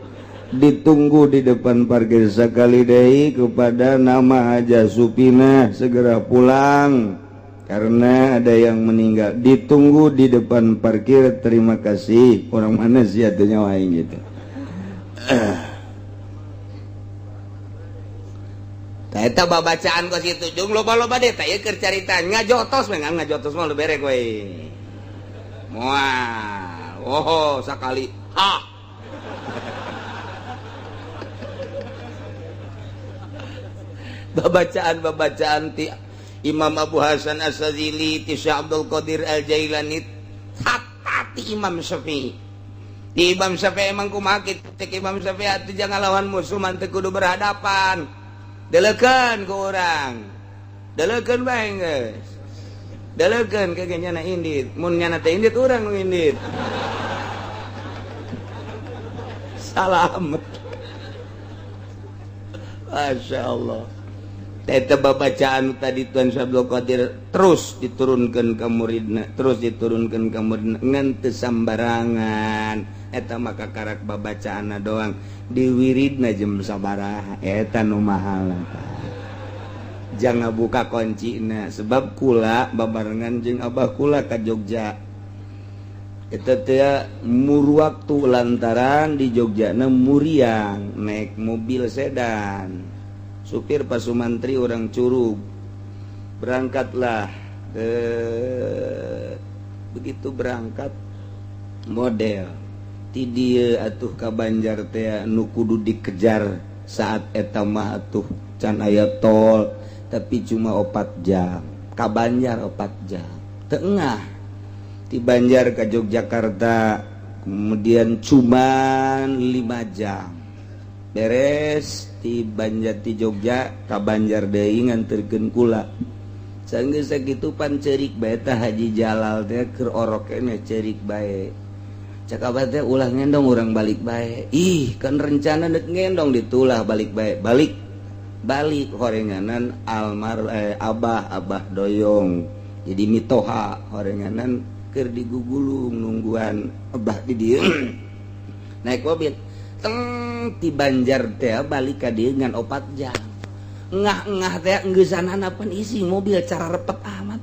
ditunggu di depan parkir. Sekali deui kepada nama Hajah Supinah segera pulang karena ada yang meninggal, ditunggu di depan parkir. Terima kasih. Orang mana sih atunya aing gitu. Eta babacaan kos kitu jeung loba-loba deh teh keur carita ngajotos we, ngajotos mah lu berek we. Moal. Oh, sakali. Ha. Babacaan-babacaan ti Imam Abu Hasan As-Sazili, ti Syekh Abdul Qadir Al-Jailani, hatta ti Imam Syafi'i. Di Imam Syafi'i emang kumaha kitu? Cek Imam Syafi'i atuh jangan lawan musuh mah teu kudu berhadapan. Deleukeun ku urang. Deleukeun bae geus. Deleukeun ke ge nyana indit. Mun nyana teh indit urang nu indit. Salam. Masya Allah. Eta babacaan tadi Tuan Syekh Abdul Qadir terus diturunkan ke muridna, terus diturunkan ke muridna ngan teu sambarangan. Eta maka karak babacaanna doang diwiridna jam sabaraha eta nu mahal. Jangan buka kuncina sebab kula babarengan jeung abah kula ka Jogja. Eta teh mur waktu lantaran di Jogjana muriang naik mobil sedan. Supir Pak Sumantri orang Curug. Berangkatlah, begitu berangkat model ti dieu atuh ka Banjar teh nu kudu dikejar saat eta mah atuh can aya tol tapi cuma 4 jam ka Banjar 4 jam tengah ti Banjar ka Yogyakarta kemudian cuman 5 jam beres ti Banjar ti Jogja ka Banjar deui nganterkeun kula. Sanggeus sakitu pan ceurik bae tah Haji Jalal teh keur orokena ceurik bae. Cak abah teh ulah ngendong urang balik bae. Ih, kan rencana deuk ngendong ditulah balik bae. Balik. Balik horenganan almar abah abah doyong. Jadi mitoha horenganan keur digugulung nungguan abah di dieu. Naik mobil. Teng ti Banjar teh balik ka dieu ngan 4 jam. Ngah-ngah teh enggeus pan isi mobil cara repet amat.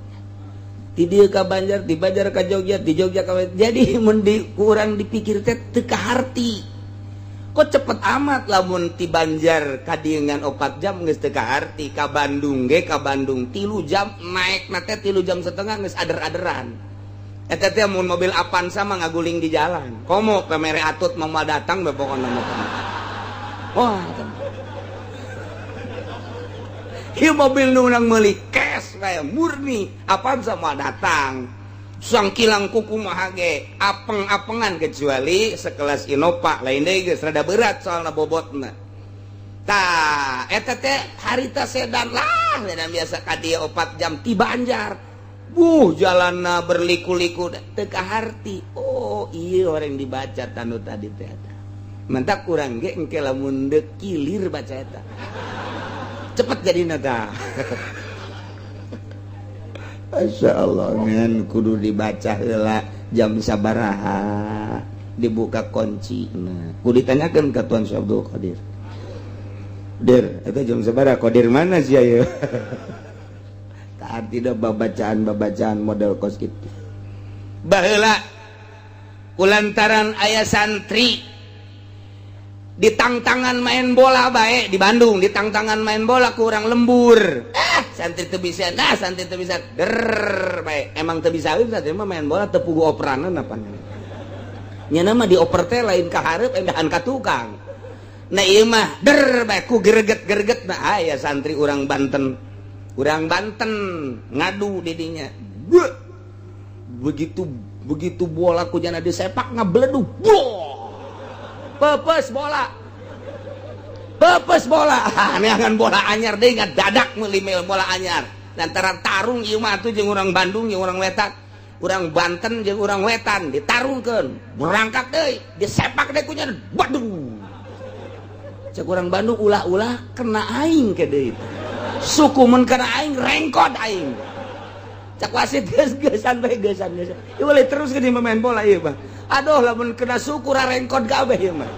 Ti dieu ka Banjar, ti Banjar ka Jogja, ti Jogja ka Banjar. Jadi mun di kurang dipikir teh teu kaharti. Kok cepet amat lamun ti Banjar ka dieu ngan 4 jam geus teu kaharti, ka Bandung ge ka Bandung 3 jam naik na teh 3 jam setengah geus ader-aderan. Eta teh mun mobil Avanza mah ngaguling di jalan. Komo pemere atut mau datang be pokona mah. Wah, ieu mobil nu urang meuli cash bae murni Avanza mah datang. Sangkilang kuku mah ge apeng-apengan kecuali sekelas Innova lain deui geus rada berat soalna bobotna. Tah, eta teh harita sedan lah, sedan biasa ka dieu 4 jam ti Banjar. Buh, jalanna berliku-liku teu kaharti. Oh, iya orang dibaca tanu tadi teh eta. Mentak kurang ge engke lamun deuk kilir baca eta. Cepet jadina tah. Masya Allah, ngan kudu dibaca heula jam sabaraha dibuka kunci. Nah, kudu ditanyakeun ka Tuan Syekh Abdul Qadir. Dir, eta jam sabaraha Qadir mana sih ayeuna? Tidak babacaan-babacaan model kos gitu. Baheula kulantaran aya santri ditangtangan main bola bae di Bandung, ditangtangan main bola kurang lembur. Santri teu bisa, nah santri teu bisa der bae. Emang teu bisa santri mah main bola teu pugu operanan apa. Nya mah dioper teh lain ka hareup endahan ka tukang. Nah ieu mah der bae ku greget-greget. Nah aya santri urang Banten. Urang Banten ngadu di dinya. Begitu begitu bola ku jana disepak ngabledug. Pepes bola. Pepes bola. Neangan bola anyar deui ngadadak meuli bola anyar. Lantaran tarung ieu mah atuh jeung urang Bandung jeung urang Wetan. Urang Banten jeung urang Wetan ditarungkeun. Berangkat deui, disepak deui ku nya. Waduh. Cek urang Bandung ulah-ulah kena aing ke deui. Suku mun kena aing rengkod aing. Cak wasit geus geusan bae geusan geusan. Ieu boleh terus ke main bola ieu mah. Aduh lamun kena suku rengkod kabeh ieu mah.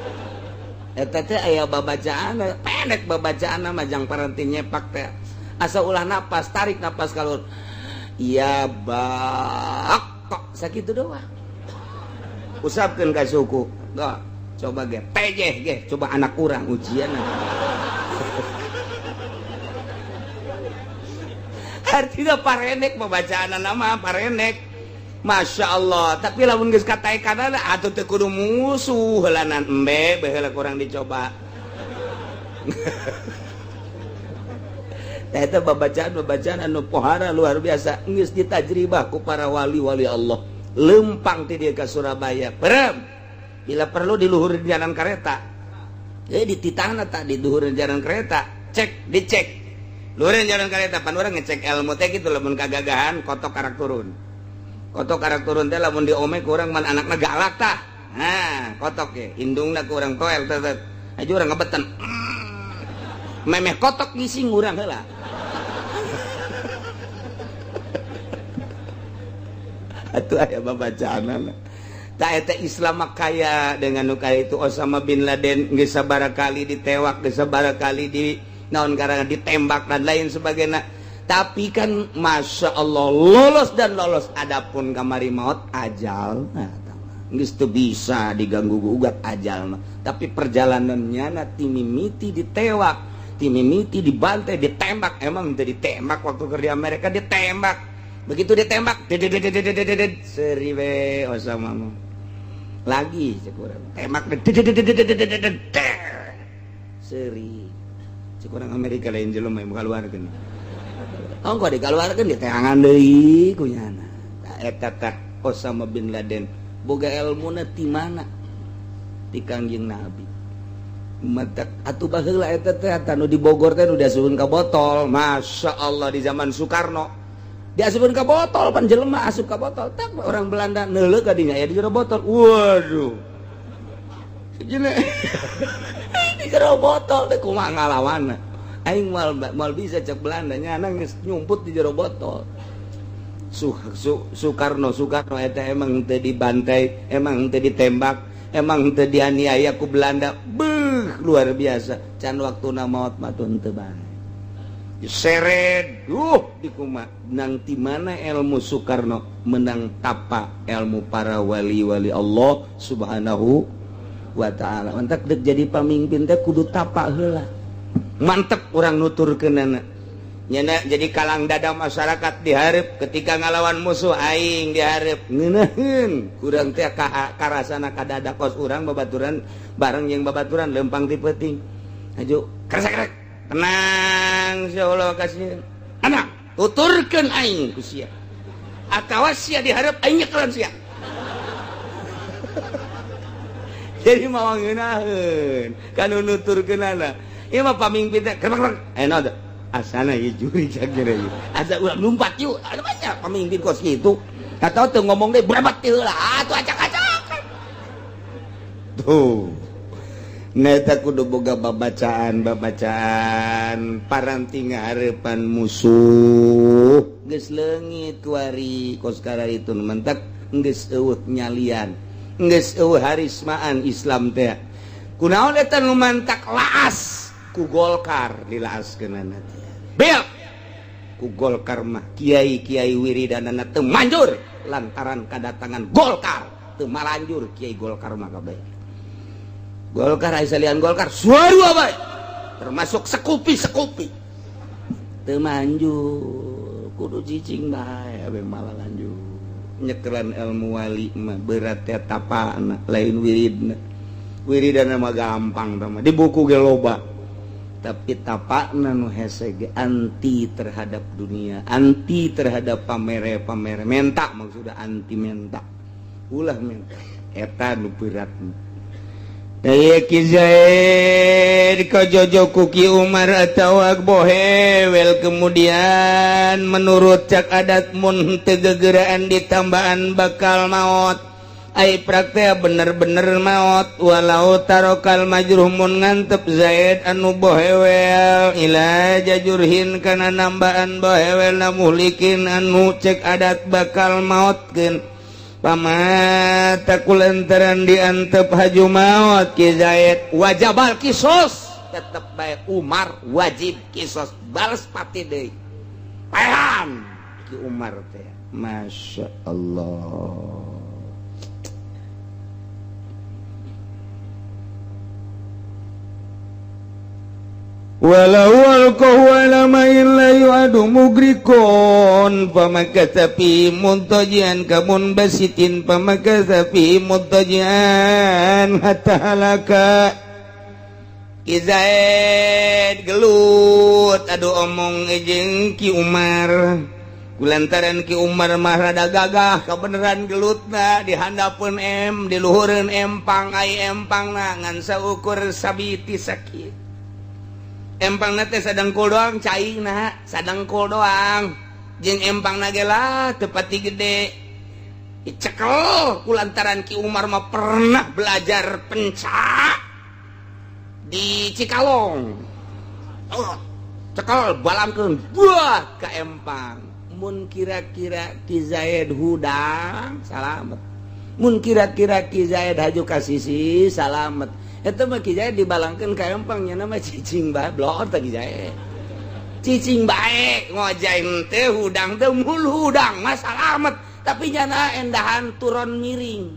Eta teh aya babacaan pendek babacaan mah jang paranti nyepak teh. Asa ulah napas, tarik napas kalur. Ya bak kok sakitu doang. Usapkeun ka suku. Tuh, coba ge pejeh ge, coba anak urang ujian. Artinya parenek pembacaan nama parenek. Masya Allah, tapi lamun geus kataekanana atuh teu kudu musuh heulanan embe baheula kurang dicoba. Tah eta babacaan-babacaan anu pohara luar biasa geus ditajribah ku para wali-wali Allah. Lempang ti dieu ka Surabaya. Perem. Bila perlu di luhur jalan kereta. Dititahna tak di luhur jalan kereta. Cek, dicek. Luhur jalan kereta pan urang ngecek ilmu teh kitu lamun kagagahan kotok karak turun. Kotok karak turun teh lamun diome ku urang man anakna galak tah. Nah, kotok ge indungna ku urang toel teh. Aja urang ngebetan. Memeh kotok ngising urang heula. Atuh aya babacaanana. Tah eta Islam mah kaya dengan nu kaya itu. Osama bin Laden geus sabaraha kali ditewak, geus sabaraha kali di naon karena ditembak dan lain sebagainya. Tapi kan Masya Allah lolos dan lolos. Adapun kamari maut ajal nah, geus teu bisa diganggu gugat ajal mah. Tapi perjalanannya na timimiti ditewak, timimiti dibantai, ditembak. Emang teu ditembak waktu kerja Amerika ditembak. Begitu ditembak seri we Osama mah. Lagi cek urang tembak seri. Cek urang Amerika lain jelema yang kaluarkeun. Oh, kok dikaluarkeun diteangan deui ku nyana. Tah eta tah Osama bin Laden boga elmuna ti mana? Ti Kangjeng Nabi. Matak atuh baheula eta teh anu di Bogor teh nu diasupkeun ka botol. Masya Allah di zaman Soekarno. Diasupkeun ka botol pan jelema asup ka botol. Tak orang Belanda neuleuh ka dinya aya di jero botol. Waduh. Sejeuna di jero botol teh kumaha ngalawanna. Aing moal bisa cek Belanda nya geus nyumput di jero botol. Soekarno eta emang teu dibantai, emang teu ditembak, emang teu dianiaya ku Belanda. Beuh, luar biasa. Can waktuna maot mah teu bae. Seret, dikuma nang ti mana ilmu Soekarno menang tapa ilmu para wali-wali Allah Subhanahu wa ta'ala. Mantak dek jadi pamimpin teh kudu tapa heula. Mantep urang nuturkeunana. Nyana jadi kalang dada masyarakat dihareup ketika ngalawan musuh aing dihareup ngeunaheun kurang teh karasana ka dada kos urang babaturan bareng jeung babaturan lempang ti peuting. Aju kresek-kresek. Tenang insyaallah kasih anak tuturkeun aing ku sia atawa sia dihareup aing nyekelan sia. Jadi mawa ngeunaheun kanu nuturkeunana ieu mah pamimpin teh krek eh naon asana ieu juri cak ieu asa urang lumpat yuk ada banyak pamimpin kos kitu atau teu ngomong deui brebat teh heula atuh acak-acakan tuh. Neta kudu boga babacaan paranti ngaharepan musuh geus leungit kuari kos kararitu mentak geus eueuh nyalian geus eueuh harismaan Islam teh kunaon eta nu mantak laas ku Golkar dilaaskeunana teh bel ku Golkar mah kiai-kiai wiridanana teu manjur lantaran kadatangan Golkar teu malanjur kiai Golkar mah kabeh. Golkar aya salian Golkar suara bae termasuk sekupi-sekupi teu manjur kudu cicing bae abe malah lanjut Nyekelan ilmu wali mah berat teh tapana lain wiridna. Wiridana mah gampang tah mah di buku ge loba. Tapi tapakna nu hese ge anti terhadap dunia, anti terhadap pamere-pamere menta, maksudna anti menta. Ulah menta eta nu berat. Ki Zaid kajojo ku Ki Umar atawa bohewel kemudian menurut cak adat mun teu gegeraan ditambaan bakal maot. Ai praktek bener-bener maot walau tarokal majruh mun ngantep Zaid anu bohewel ila jajurhin kana nambaan bohewel na muhlikin anu cek adat bakal maotkeun. Pamata kulantaran diantep haju maot Ki Zaid wajabal kisos tetep bae Umar wajib kisos balas pati deui paehan Ki Umar teh. Masya Allah. Walau alqahu ala ma'in la yu'adu mugrikon famakatha fi muntajian kamun basitin famakatha fi muntajian hatta halaka. Ki Zaid gelut aduh omong jeung Ki Umar kulantaran Ki Umar mah rada gagah kabeneran gelutna dihandapeun em diluhureun empang ai empangna ngan saukur sabiti sakit. Empang teh sadengkul doang caina sadengkul doang jeung empang ge lah teu pati gede dicekel kulantaran Ki Umar mah pernah belajar pencak di Cikalong. Oh, cekel balangkeun buah ka empang mun kira-kira Ki Zaid hudang salamet mun kira-kira Ki Zaid haju ka sisi salamet. Eta mah Ki Zaid dibalangkeun ka empang nya mah cicing bae blok teh Ki Zaid. Cicing bae ngojay teh hudang teh mul hudang mah salamet tapi nyana endahan turun miring.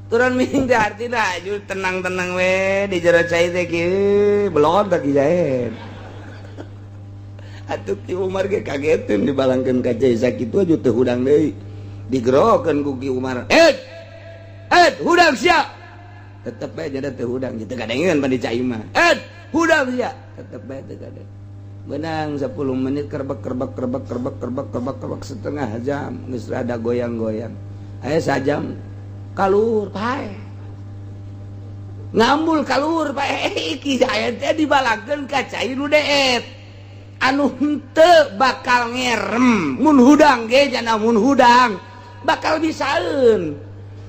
Turun miring teh artina aju tenang-tenang we di jero cai teh kieu blok teh Ki Zaid. Atuh Ki Umar ge kageteun dibalangkeun ka cai sakitu aju teu hudang deui. Digerokeun ku Ki Umar. "Eh! Eh, hudang sia!" Tetep bae jadi teu hudang gitu kadengeun pan di cai mah. Eh, hudang sia. Tetep bae teu kadeng. Benang 10 menit kerbek kerbek kerbek kerbek kerbek kerbek kerbek setengah jam geus rada goyang-goyang. Aya sajam kalur pae. Ngambul kalur pae Ki Zaid teh dibalangkeun ka cai nu deet. Anu henteu bakal ngerem mun hudang ge jana mun hudang bakal bisaeun.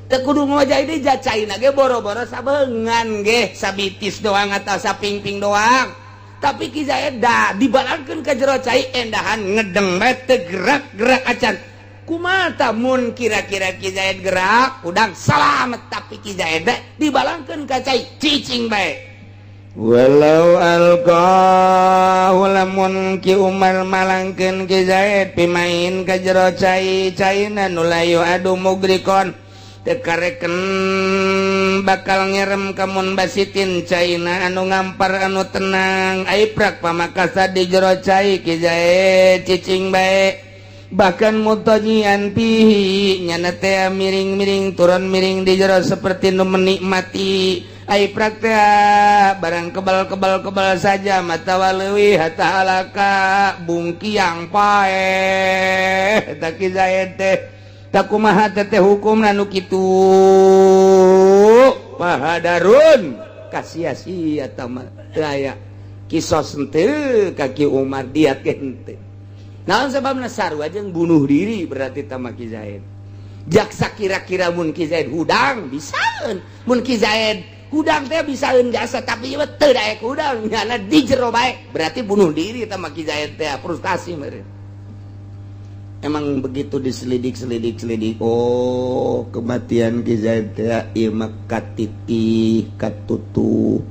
Teu kudu ngojay deui jacaina ge boro-boro sabeungan ge sabitis doang atau sapingping doang. Tapi Ki Zaid da dibalangkeun ka jero cai endahan ngedeng bae teu gerak-gerak acan. Kumaha tah mun kira-kira Ki Zaid gerak hudang salamet tapi Ki Zaid dibalangkeun ka cai cicing bae. Walau alqahu lamun Ki Umar malangkeun Ki Zaid pimain ka jero cai caina nu layu adu mugrikon teu kareken bakal ngerem kamun basitin caina anu ngampar anu tenang aiprak pamakasa di jero cai Ki Zaid cicing bae bahkan mutajian pihi nyana teh miring-miring turun miring di jero seperti nu menikmati ai praktek barang kebal-kebal kebal saja mata waleuwih hatta halaka bungkiang paeh eta Ki Zaid teh takumaha teh hukumna nu kitu pahadarun kasia-sia mah teu aya kisos henteu ka Ki Umar diat ge henteu. Naon sababna sarua jeung bunuh diri berarti tah Ki Zaid. Jaksa kira-kira mun Ki Zaid hudang bisaeun mun Ki Zaid hudang teh bisaeun jasa tapi ieu teu daek hudang nyana di jero bae berarti bunuh diri tah Ki Zaid teh frustasi meureun. Emang begitu diselidik-selidik-selidik oh kematian Ki Zaid teh ieu mah katitih katutuh.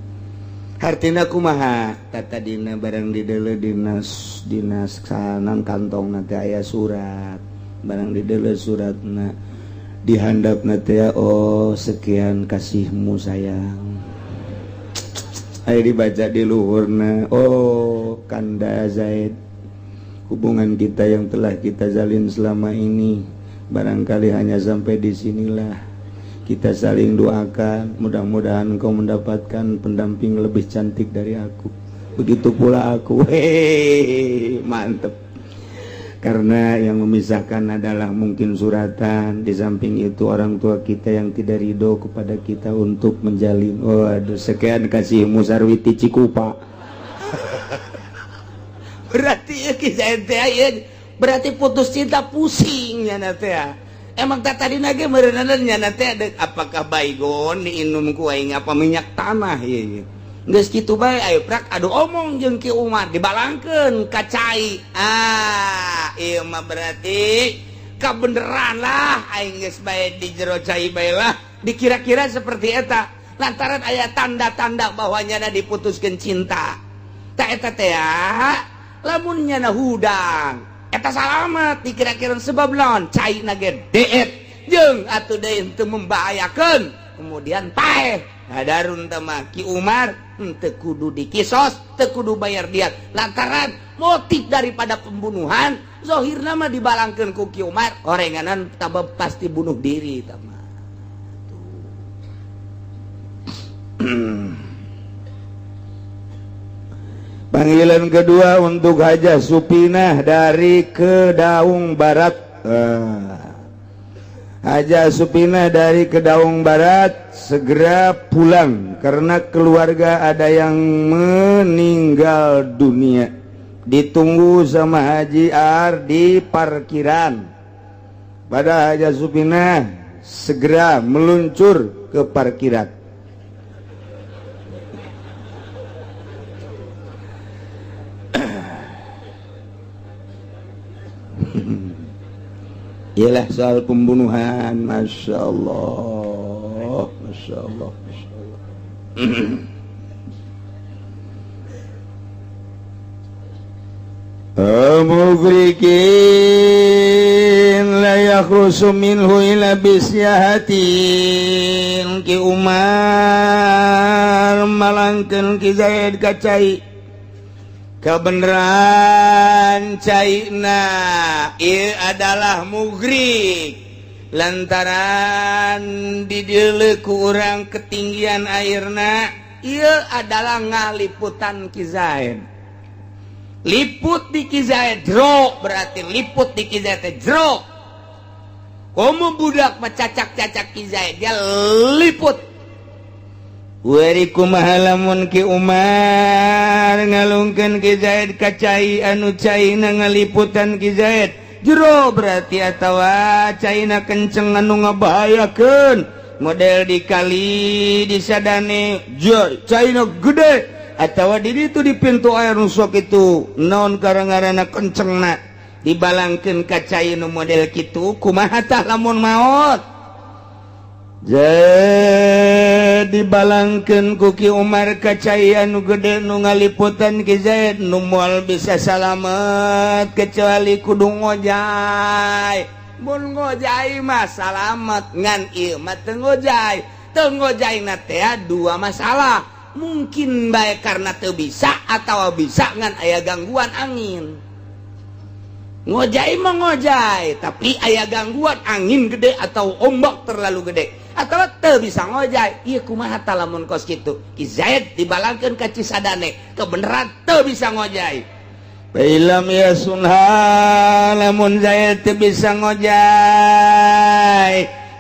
Hartina kumaha tata dina barang dideuleu dinas dinas sanan kantongna teh aya surat barang dideuleu suratna dihandapna teh oh sekian kasihmu sayang. Aya dibaca di luhurna oh Kanda Zaid hubungan kita yang telah kita jalin selama ini Barangkali hanya sampai di sinilah kita saling doakan, mudah-mudahan kau mendapatkan pendamping lebih cantik dari aku. Begitu pula aku. Hehehe, mantep. Karena yang memisahkan adalah mungkin suratan. Di samping itu orang tua kita yang tidak ridho kepada kita untuk menjalin. Waduh, sekian kasih Musarwiti Cikupa. Berarti ya kisah ente ya, berarti putus cinta pusing ya nate ya. Emang tak tadi nage meureunan nya nate apakah baygon diinum ku aing apa minyak tanah ya. Geus kitu bae ayo prak adu omong jeung Ki Umar dibalangkeun ka cai. Ah, ieu mah berarti kabeneran lah aing geus bae di jero cai bae lah. Dikira-kira seperti eta lantaran aya tanda-tanda bahwa nyana diputuskeun cinta. Tak eta teh lamun nyana hudang eta salamat dikira-kira sebab lawan cai na ge deet jeung atuh deui teu membahayakeun kemudian paeh hadarun teh mah Ki Umar teu kudu dikisos teu kudu bayar diat lantaran motif daripada pembunuhan zahirna mah dibalangkeun ku Ki Umar orenganan tabab pasti bunuh diri tah mah. Panggilan kedua untuk Hajah Supinah dari Kedaung Barat. Hajah Supinah dari Kedaung Barat segera pulang karena keluarga ada yang meninggal dunia. Ditunggu sama Haji Ar di parkiran. Pada Hajah Supinah segera meluncur ke parkiran. Ialah soal pembunuhan, masya Allah, masya Allah, masya Allah. Mugrikin la yakhrusu minhu ila bisyahatin. Ki Umar malangkeun Ki Zaid ka cai. Kebenaran caina ieu adalah mugrik lantaran dideuleu ku urang ketinggian airna ieu adalah ngaliputan Ki Zaid. Liput di Ki Zaid jero berarti liput di Ki Zaid teh jero. Komo budak mecacak-cacak Ki Zaid dia liput. Wari kumaha lamun Ki Umar ngalungkeun Ki Zaid ka cai anu caina ngaliputan Ki Zaid jero berarti atawa caina kenceng anu ngabahayakeun model di kali di sadane caina gede atawa di ditu di pintu air nu sok itu naon karangarana kencengna dibalangkeun ka cai nu model kitu kumaha tah lamun maot. Jadi balangkeun ku Ki Umar ka cai anu gede nu ngaliputan Ki Zaid nu moal bisa salamet kecuali kudu ngojay. Mun ngojay mah salamet ngan ieu mah teu ngojay. Teu ngojayna teh dua masalah. Mungkin bae karena teu bisa atawa bisa ngan aya gangguan angin. Ngojay mah ngojay tapi aya gangguan angin gede atau ombak terlalu gede atau teu bisa ngojay. Ieu kumaha tah lamun kos kitu Ki Zaid dibalangkeun ka Cisadane kebenaran teu bisa ngojay. Bailam ya sunha lamun Zaid teu bisa ngojay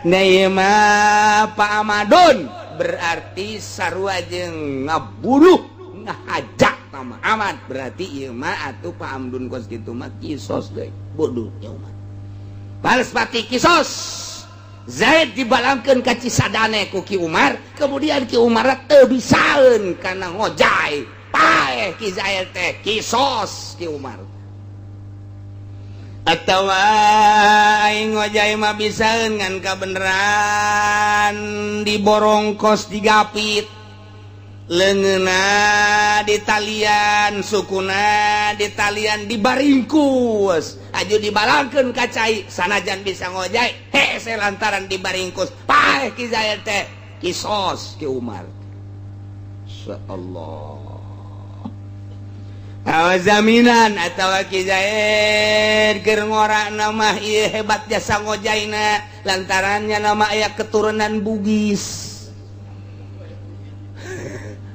na mah Pak Amadun berarti sarua jeung ngabunuh ngahajak sama Ahmad berarti ieu mah atuh Pak Amdun kos kitu mah kisos deui bodoh nya umat. Balas pati kisos Zaid dibalangkeun ka Cisadane ku Ki Umar kemudian Ki Umar teu bisaeun kana ngojay paeh Ki Zaid teh kisos Ki Umar. Atawa aing ngojay mah bisaeun ngan kabeneran diborongkos digapit leungeunna di talian sukuna di talian dibaringkus aju dibalangkeun ka cai sanajan bisa ngojay hese lantaran dibaringkus paeh Ki Zaid teh kisos Ki Umar. Insyaallah. Jaminan atau Ki Zaid keur ngora nama ieu hebat jasa ngojaina lantarannya nama aya keturunan Bugis.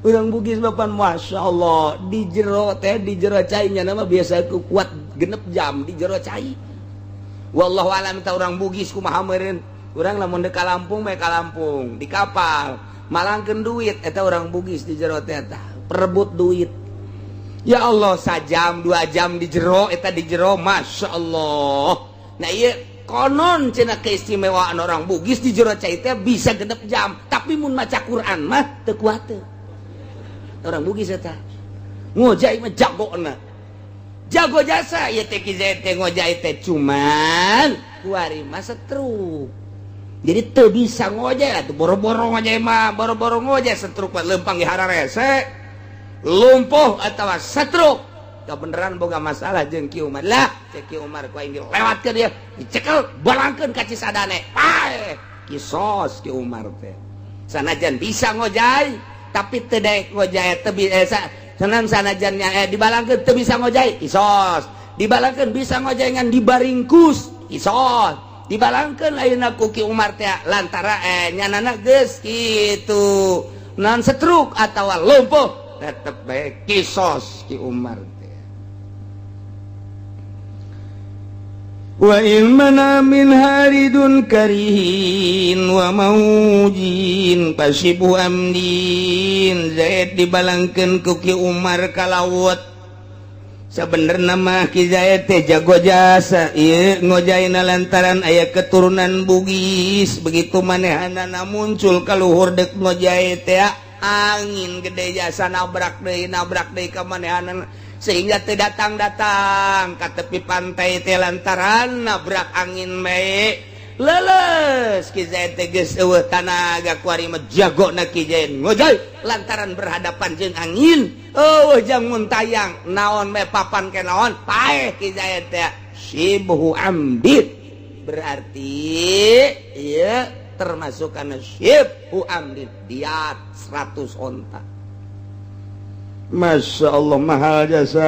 Urang Bugis bapan, Masya Allah, di jero teh, di jero cainya nama biasa kuat 6 jam di jero cai. Wallahu alam ta urang Bugis kumaha meureun. Urang lamun deuk ka Lampung bae, ka Lampung di kapal malangkeun duit. Eta urang Bugis di jero teh eta perebut duit. Ya Allah, sajam 2 jam di jero eta, di jero, Masya Allah. Nah, iya konon cenah keistimewaan orang Bugis di jero cai teh bisa 6 jam, tapi mun maca Quran mah teu kuat teu. Orang Bugis eta ngojai mah jago na, jago jasa. Ieu teh Ki Zaid teh ngojai teh cuman kuari mah setruk, jadi teu bisa ngojai atuh. Boro-boro ngojai mah, boro-boro ngojai, setruk mah lempang di hararese, lumpuh atau setruk beneran boga masalah jeung Ki Umar lah. Cek Ki Umar, ku aing dilewatkeun dia, dicekel, balangkeun ka Cisadane, paeh. Kisos Ki Umar teh. Sanajan bisa ngojai tapi teu daek ngojai, teu senang sanajannya dibalangkeun teu bisa ngojai, kisos. Dibalangkeun bisa ngojai ngan dibaringkus, kisos. Dibalangkeun ayeuna ku Ki Umar teh lantara nyanana geus kitu non setruk atau lumpuh, tetep bae kisos Ki Umar teh. Wa in mana min haridun karihin wa maujin fasyibhu amdin. Zaid dibalangkeun ku Ki Umar ka laut. Sebenarnya mah Ki Zaid teh jago jasa ieu ngojaina lantaran aya keturunan Bugis. Begitu manehanana muncul ka luhur dek ngojai teh, angin gede jasa nabrak deui, nabrak deui ka manehanana sehingga teu datang-datang ka tepi pantai teh lantaran nabrak angin bae leles. Ki Zaid teh geus eueuh tanaga. Kuari mah jagona Ki Zaid ngojay lantaran berhadapan jeung angin, eueuh jang muntayang naon bae, papan ke naon, paeh Ki Zaid teh. Syibhu amdin berarti ieu termasuk karena syibhu amdin, diat 100 onta. Masya Allah, mahal jasa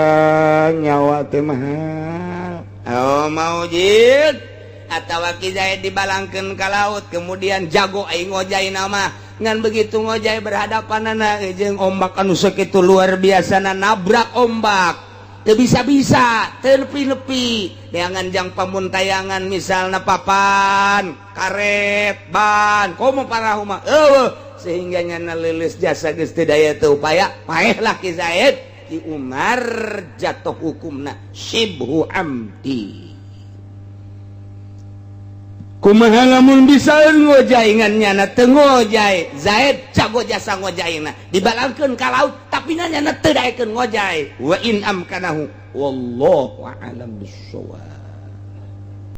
nyawa teh mahal. Oh, maujid atau Ki Zaid dibalangkeun ka laut, kemudian jago aing ngojai nama ngan begitu ngojai berhadapan anak jeung ombak anu sakitu luar biasa na, nabrak ombak teu bisa-bisa, teu nepi-nepi neangan jang pamuntayangan, misalna papan karet ban komo parahu mah eueuh, sehingga nyana leuleus jasa, geus teu daya teu upaya, paeh lah Ki Zaid. Ki Umar jatuh hukumna syibhu amdi. Kumaha lamun bisa ngojai ngan nyana teu ngojai? Zaid jago jasa ngojaina, dibalangkeun ka laut tapi nyana teu daekeun ngojai. Wa in amkanahu, wallahu a'lam bissawab.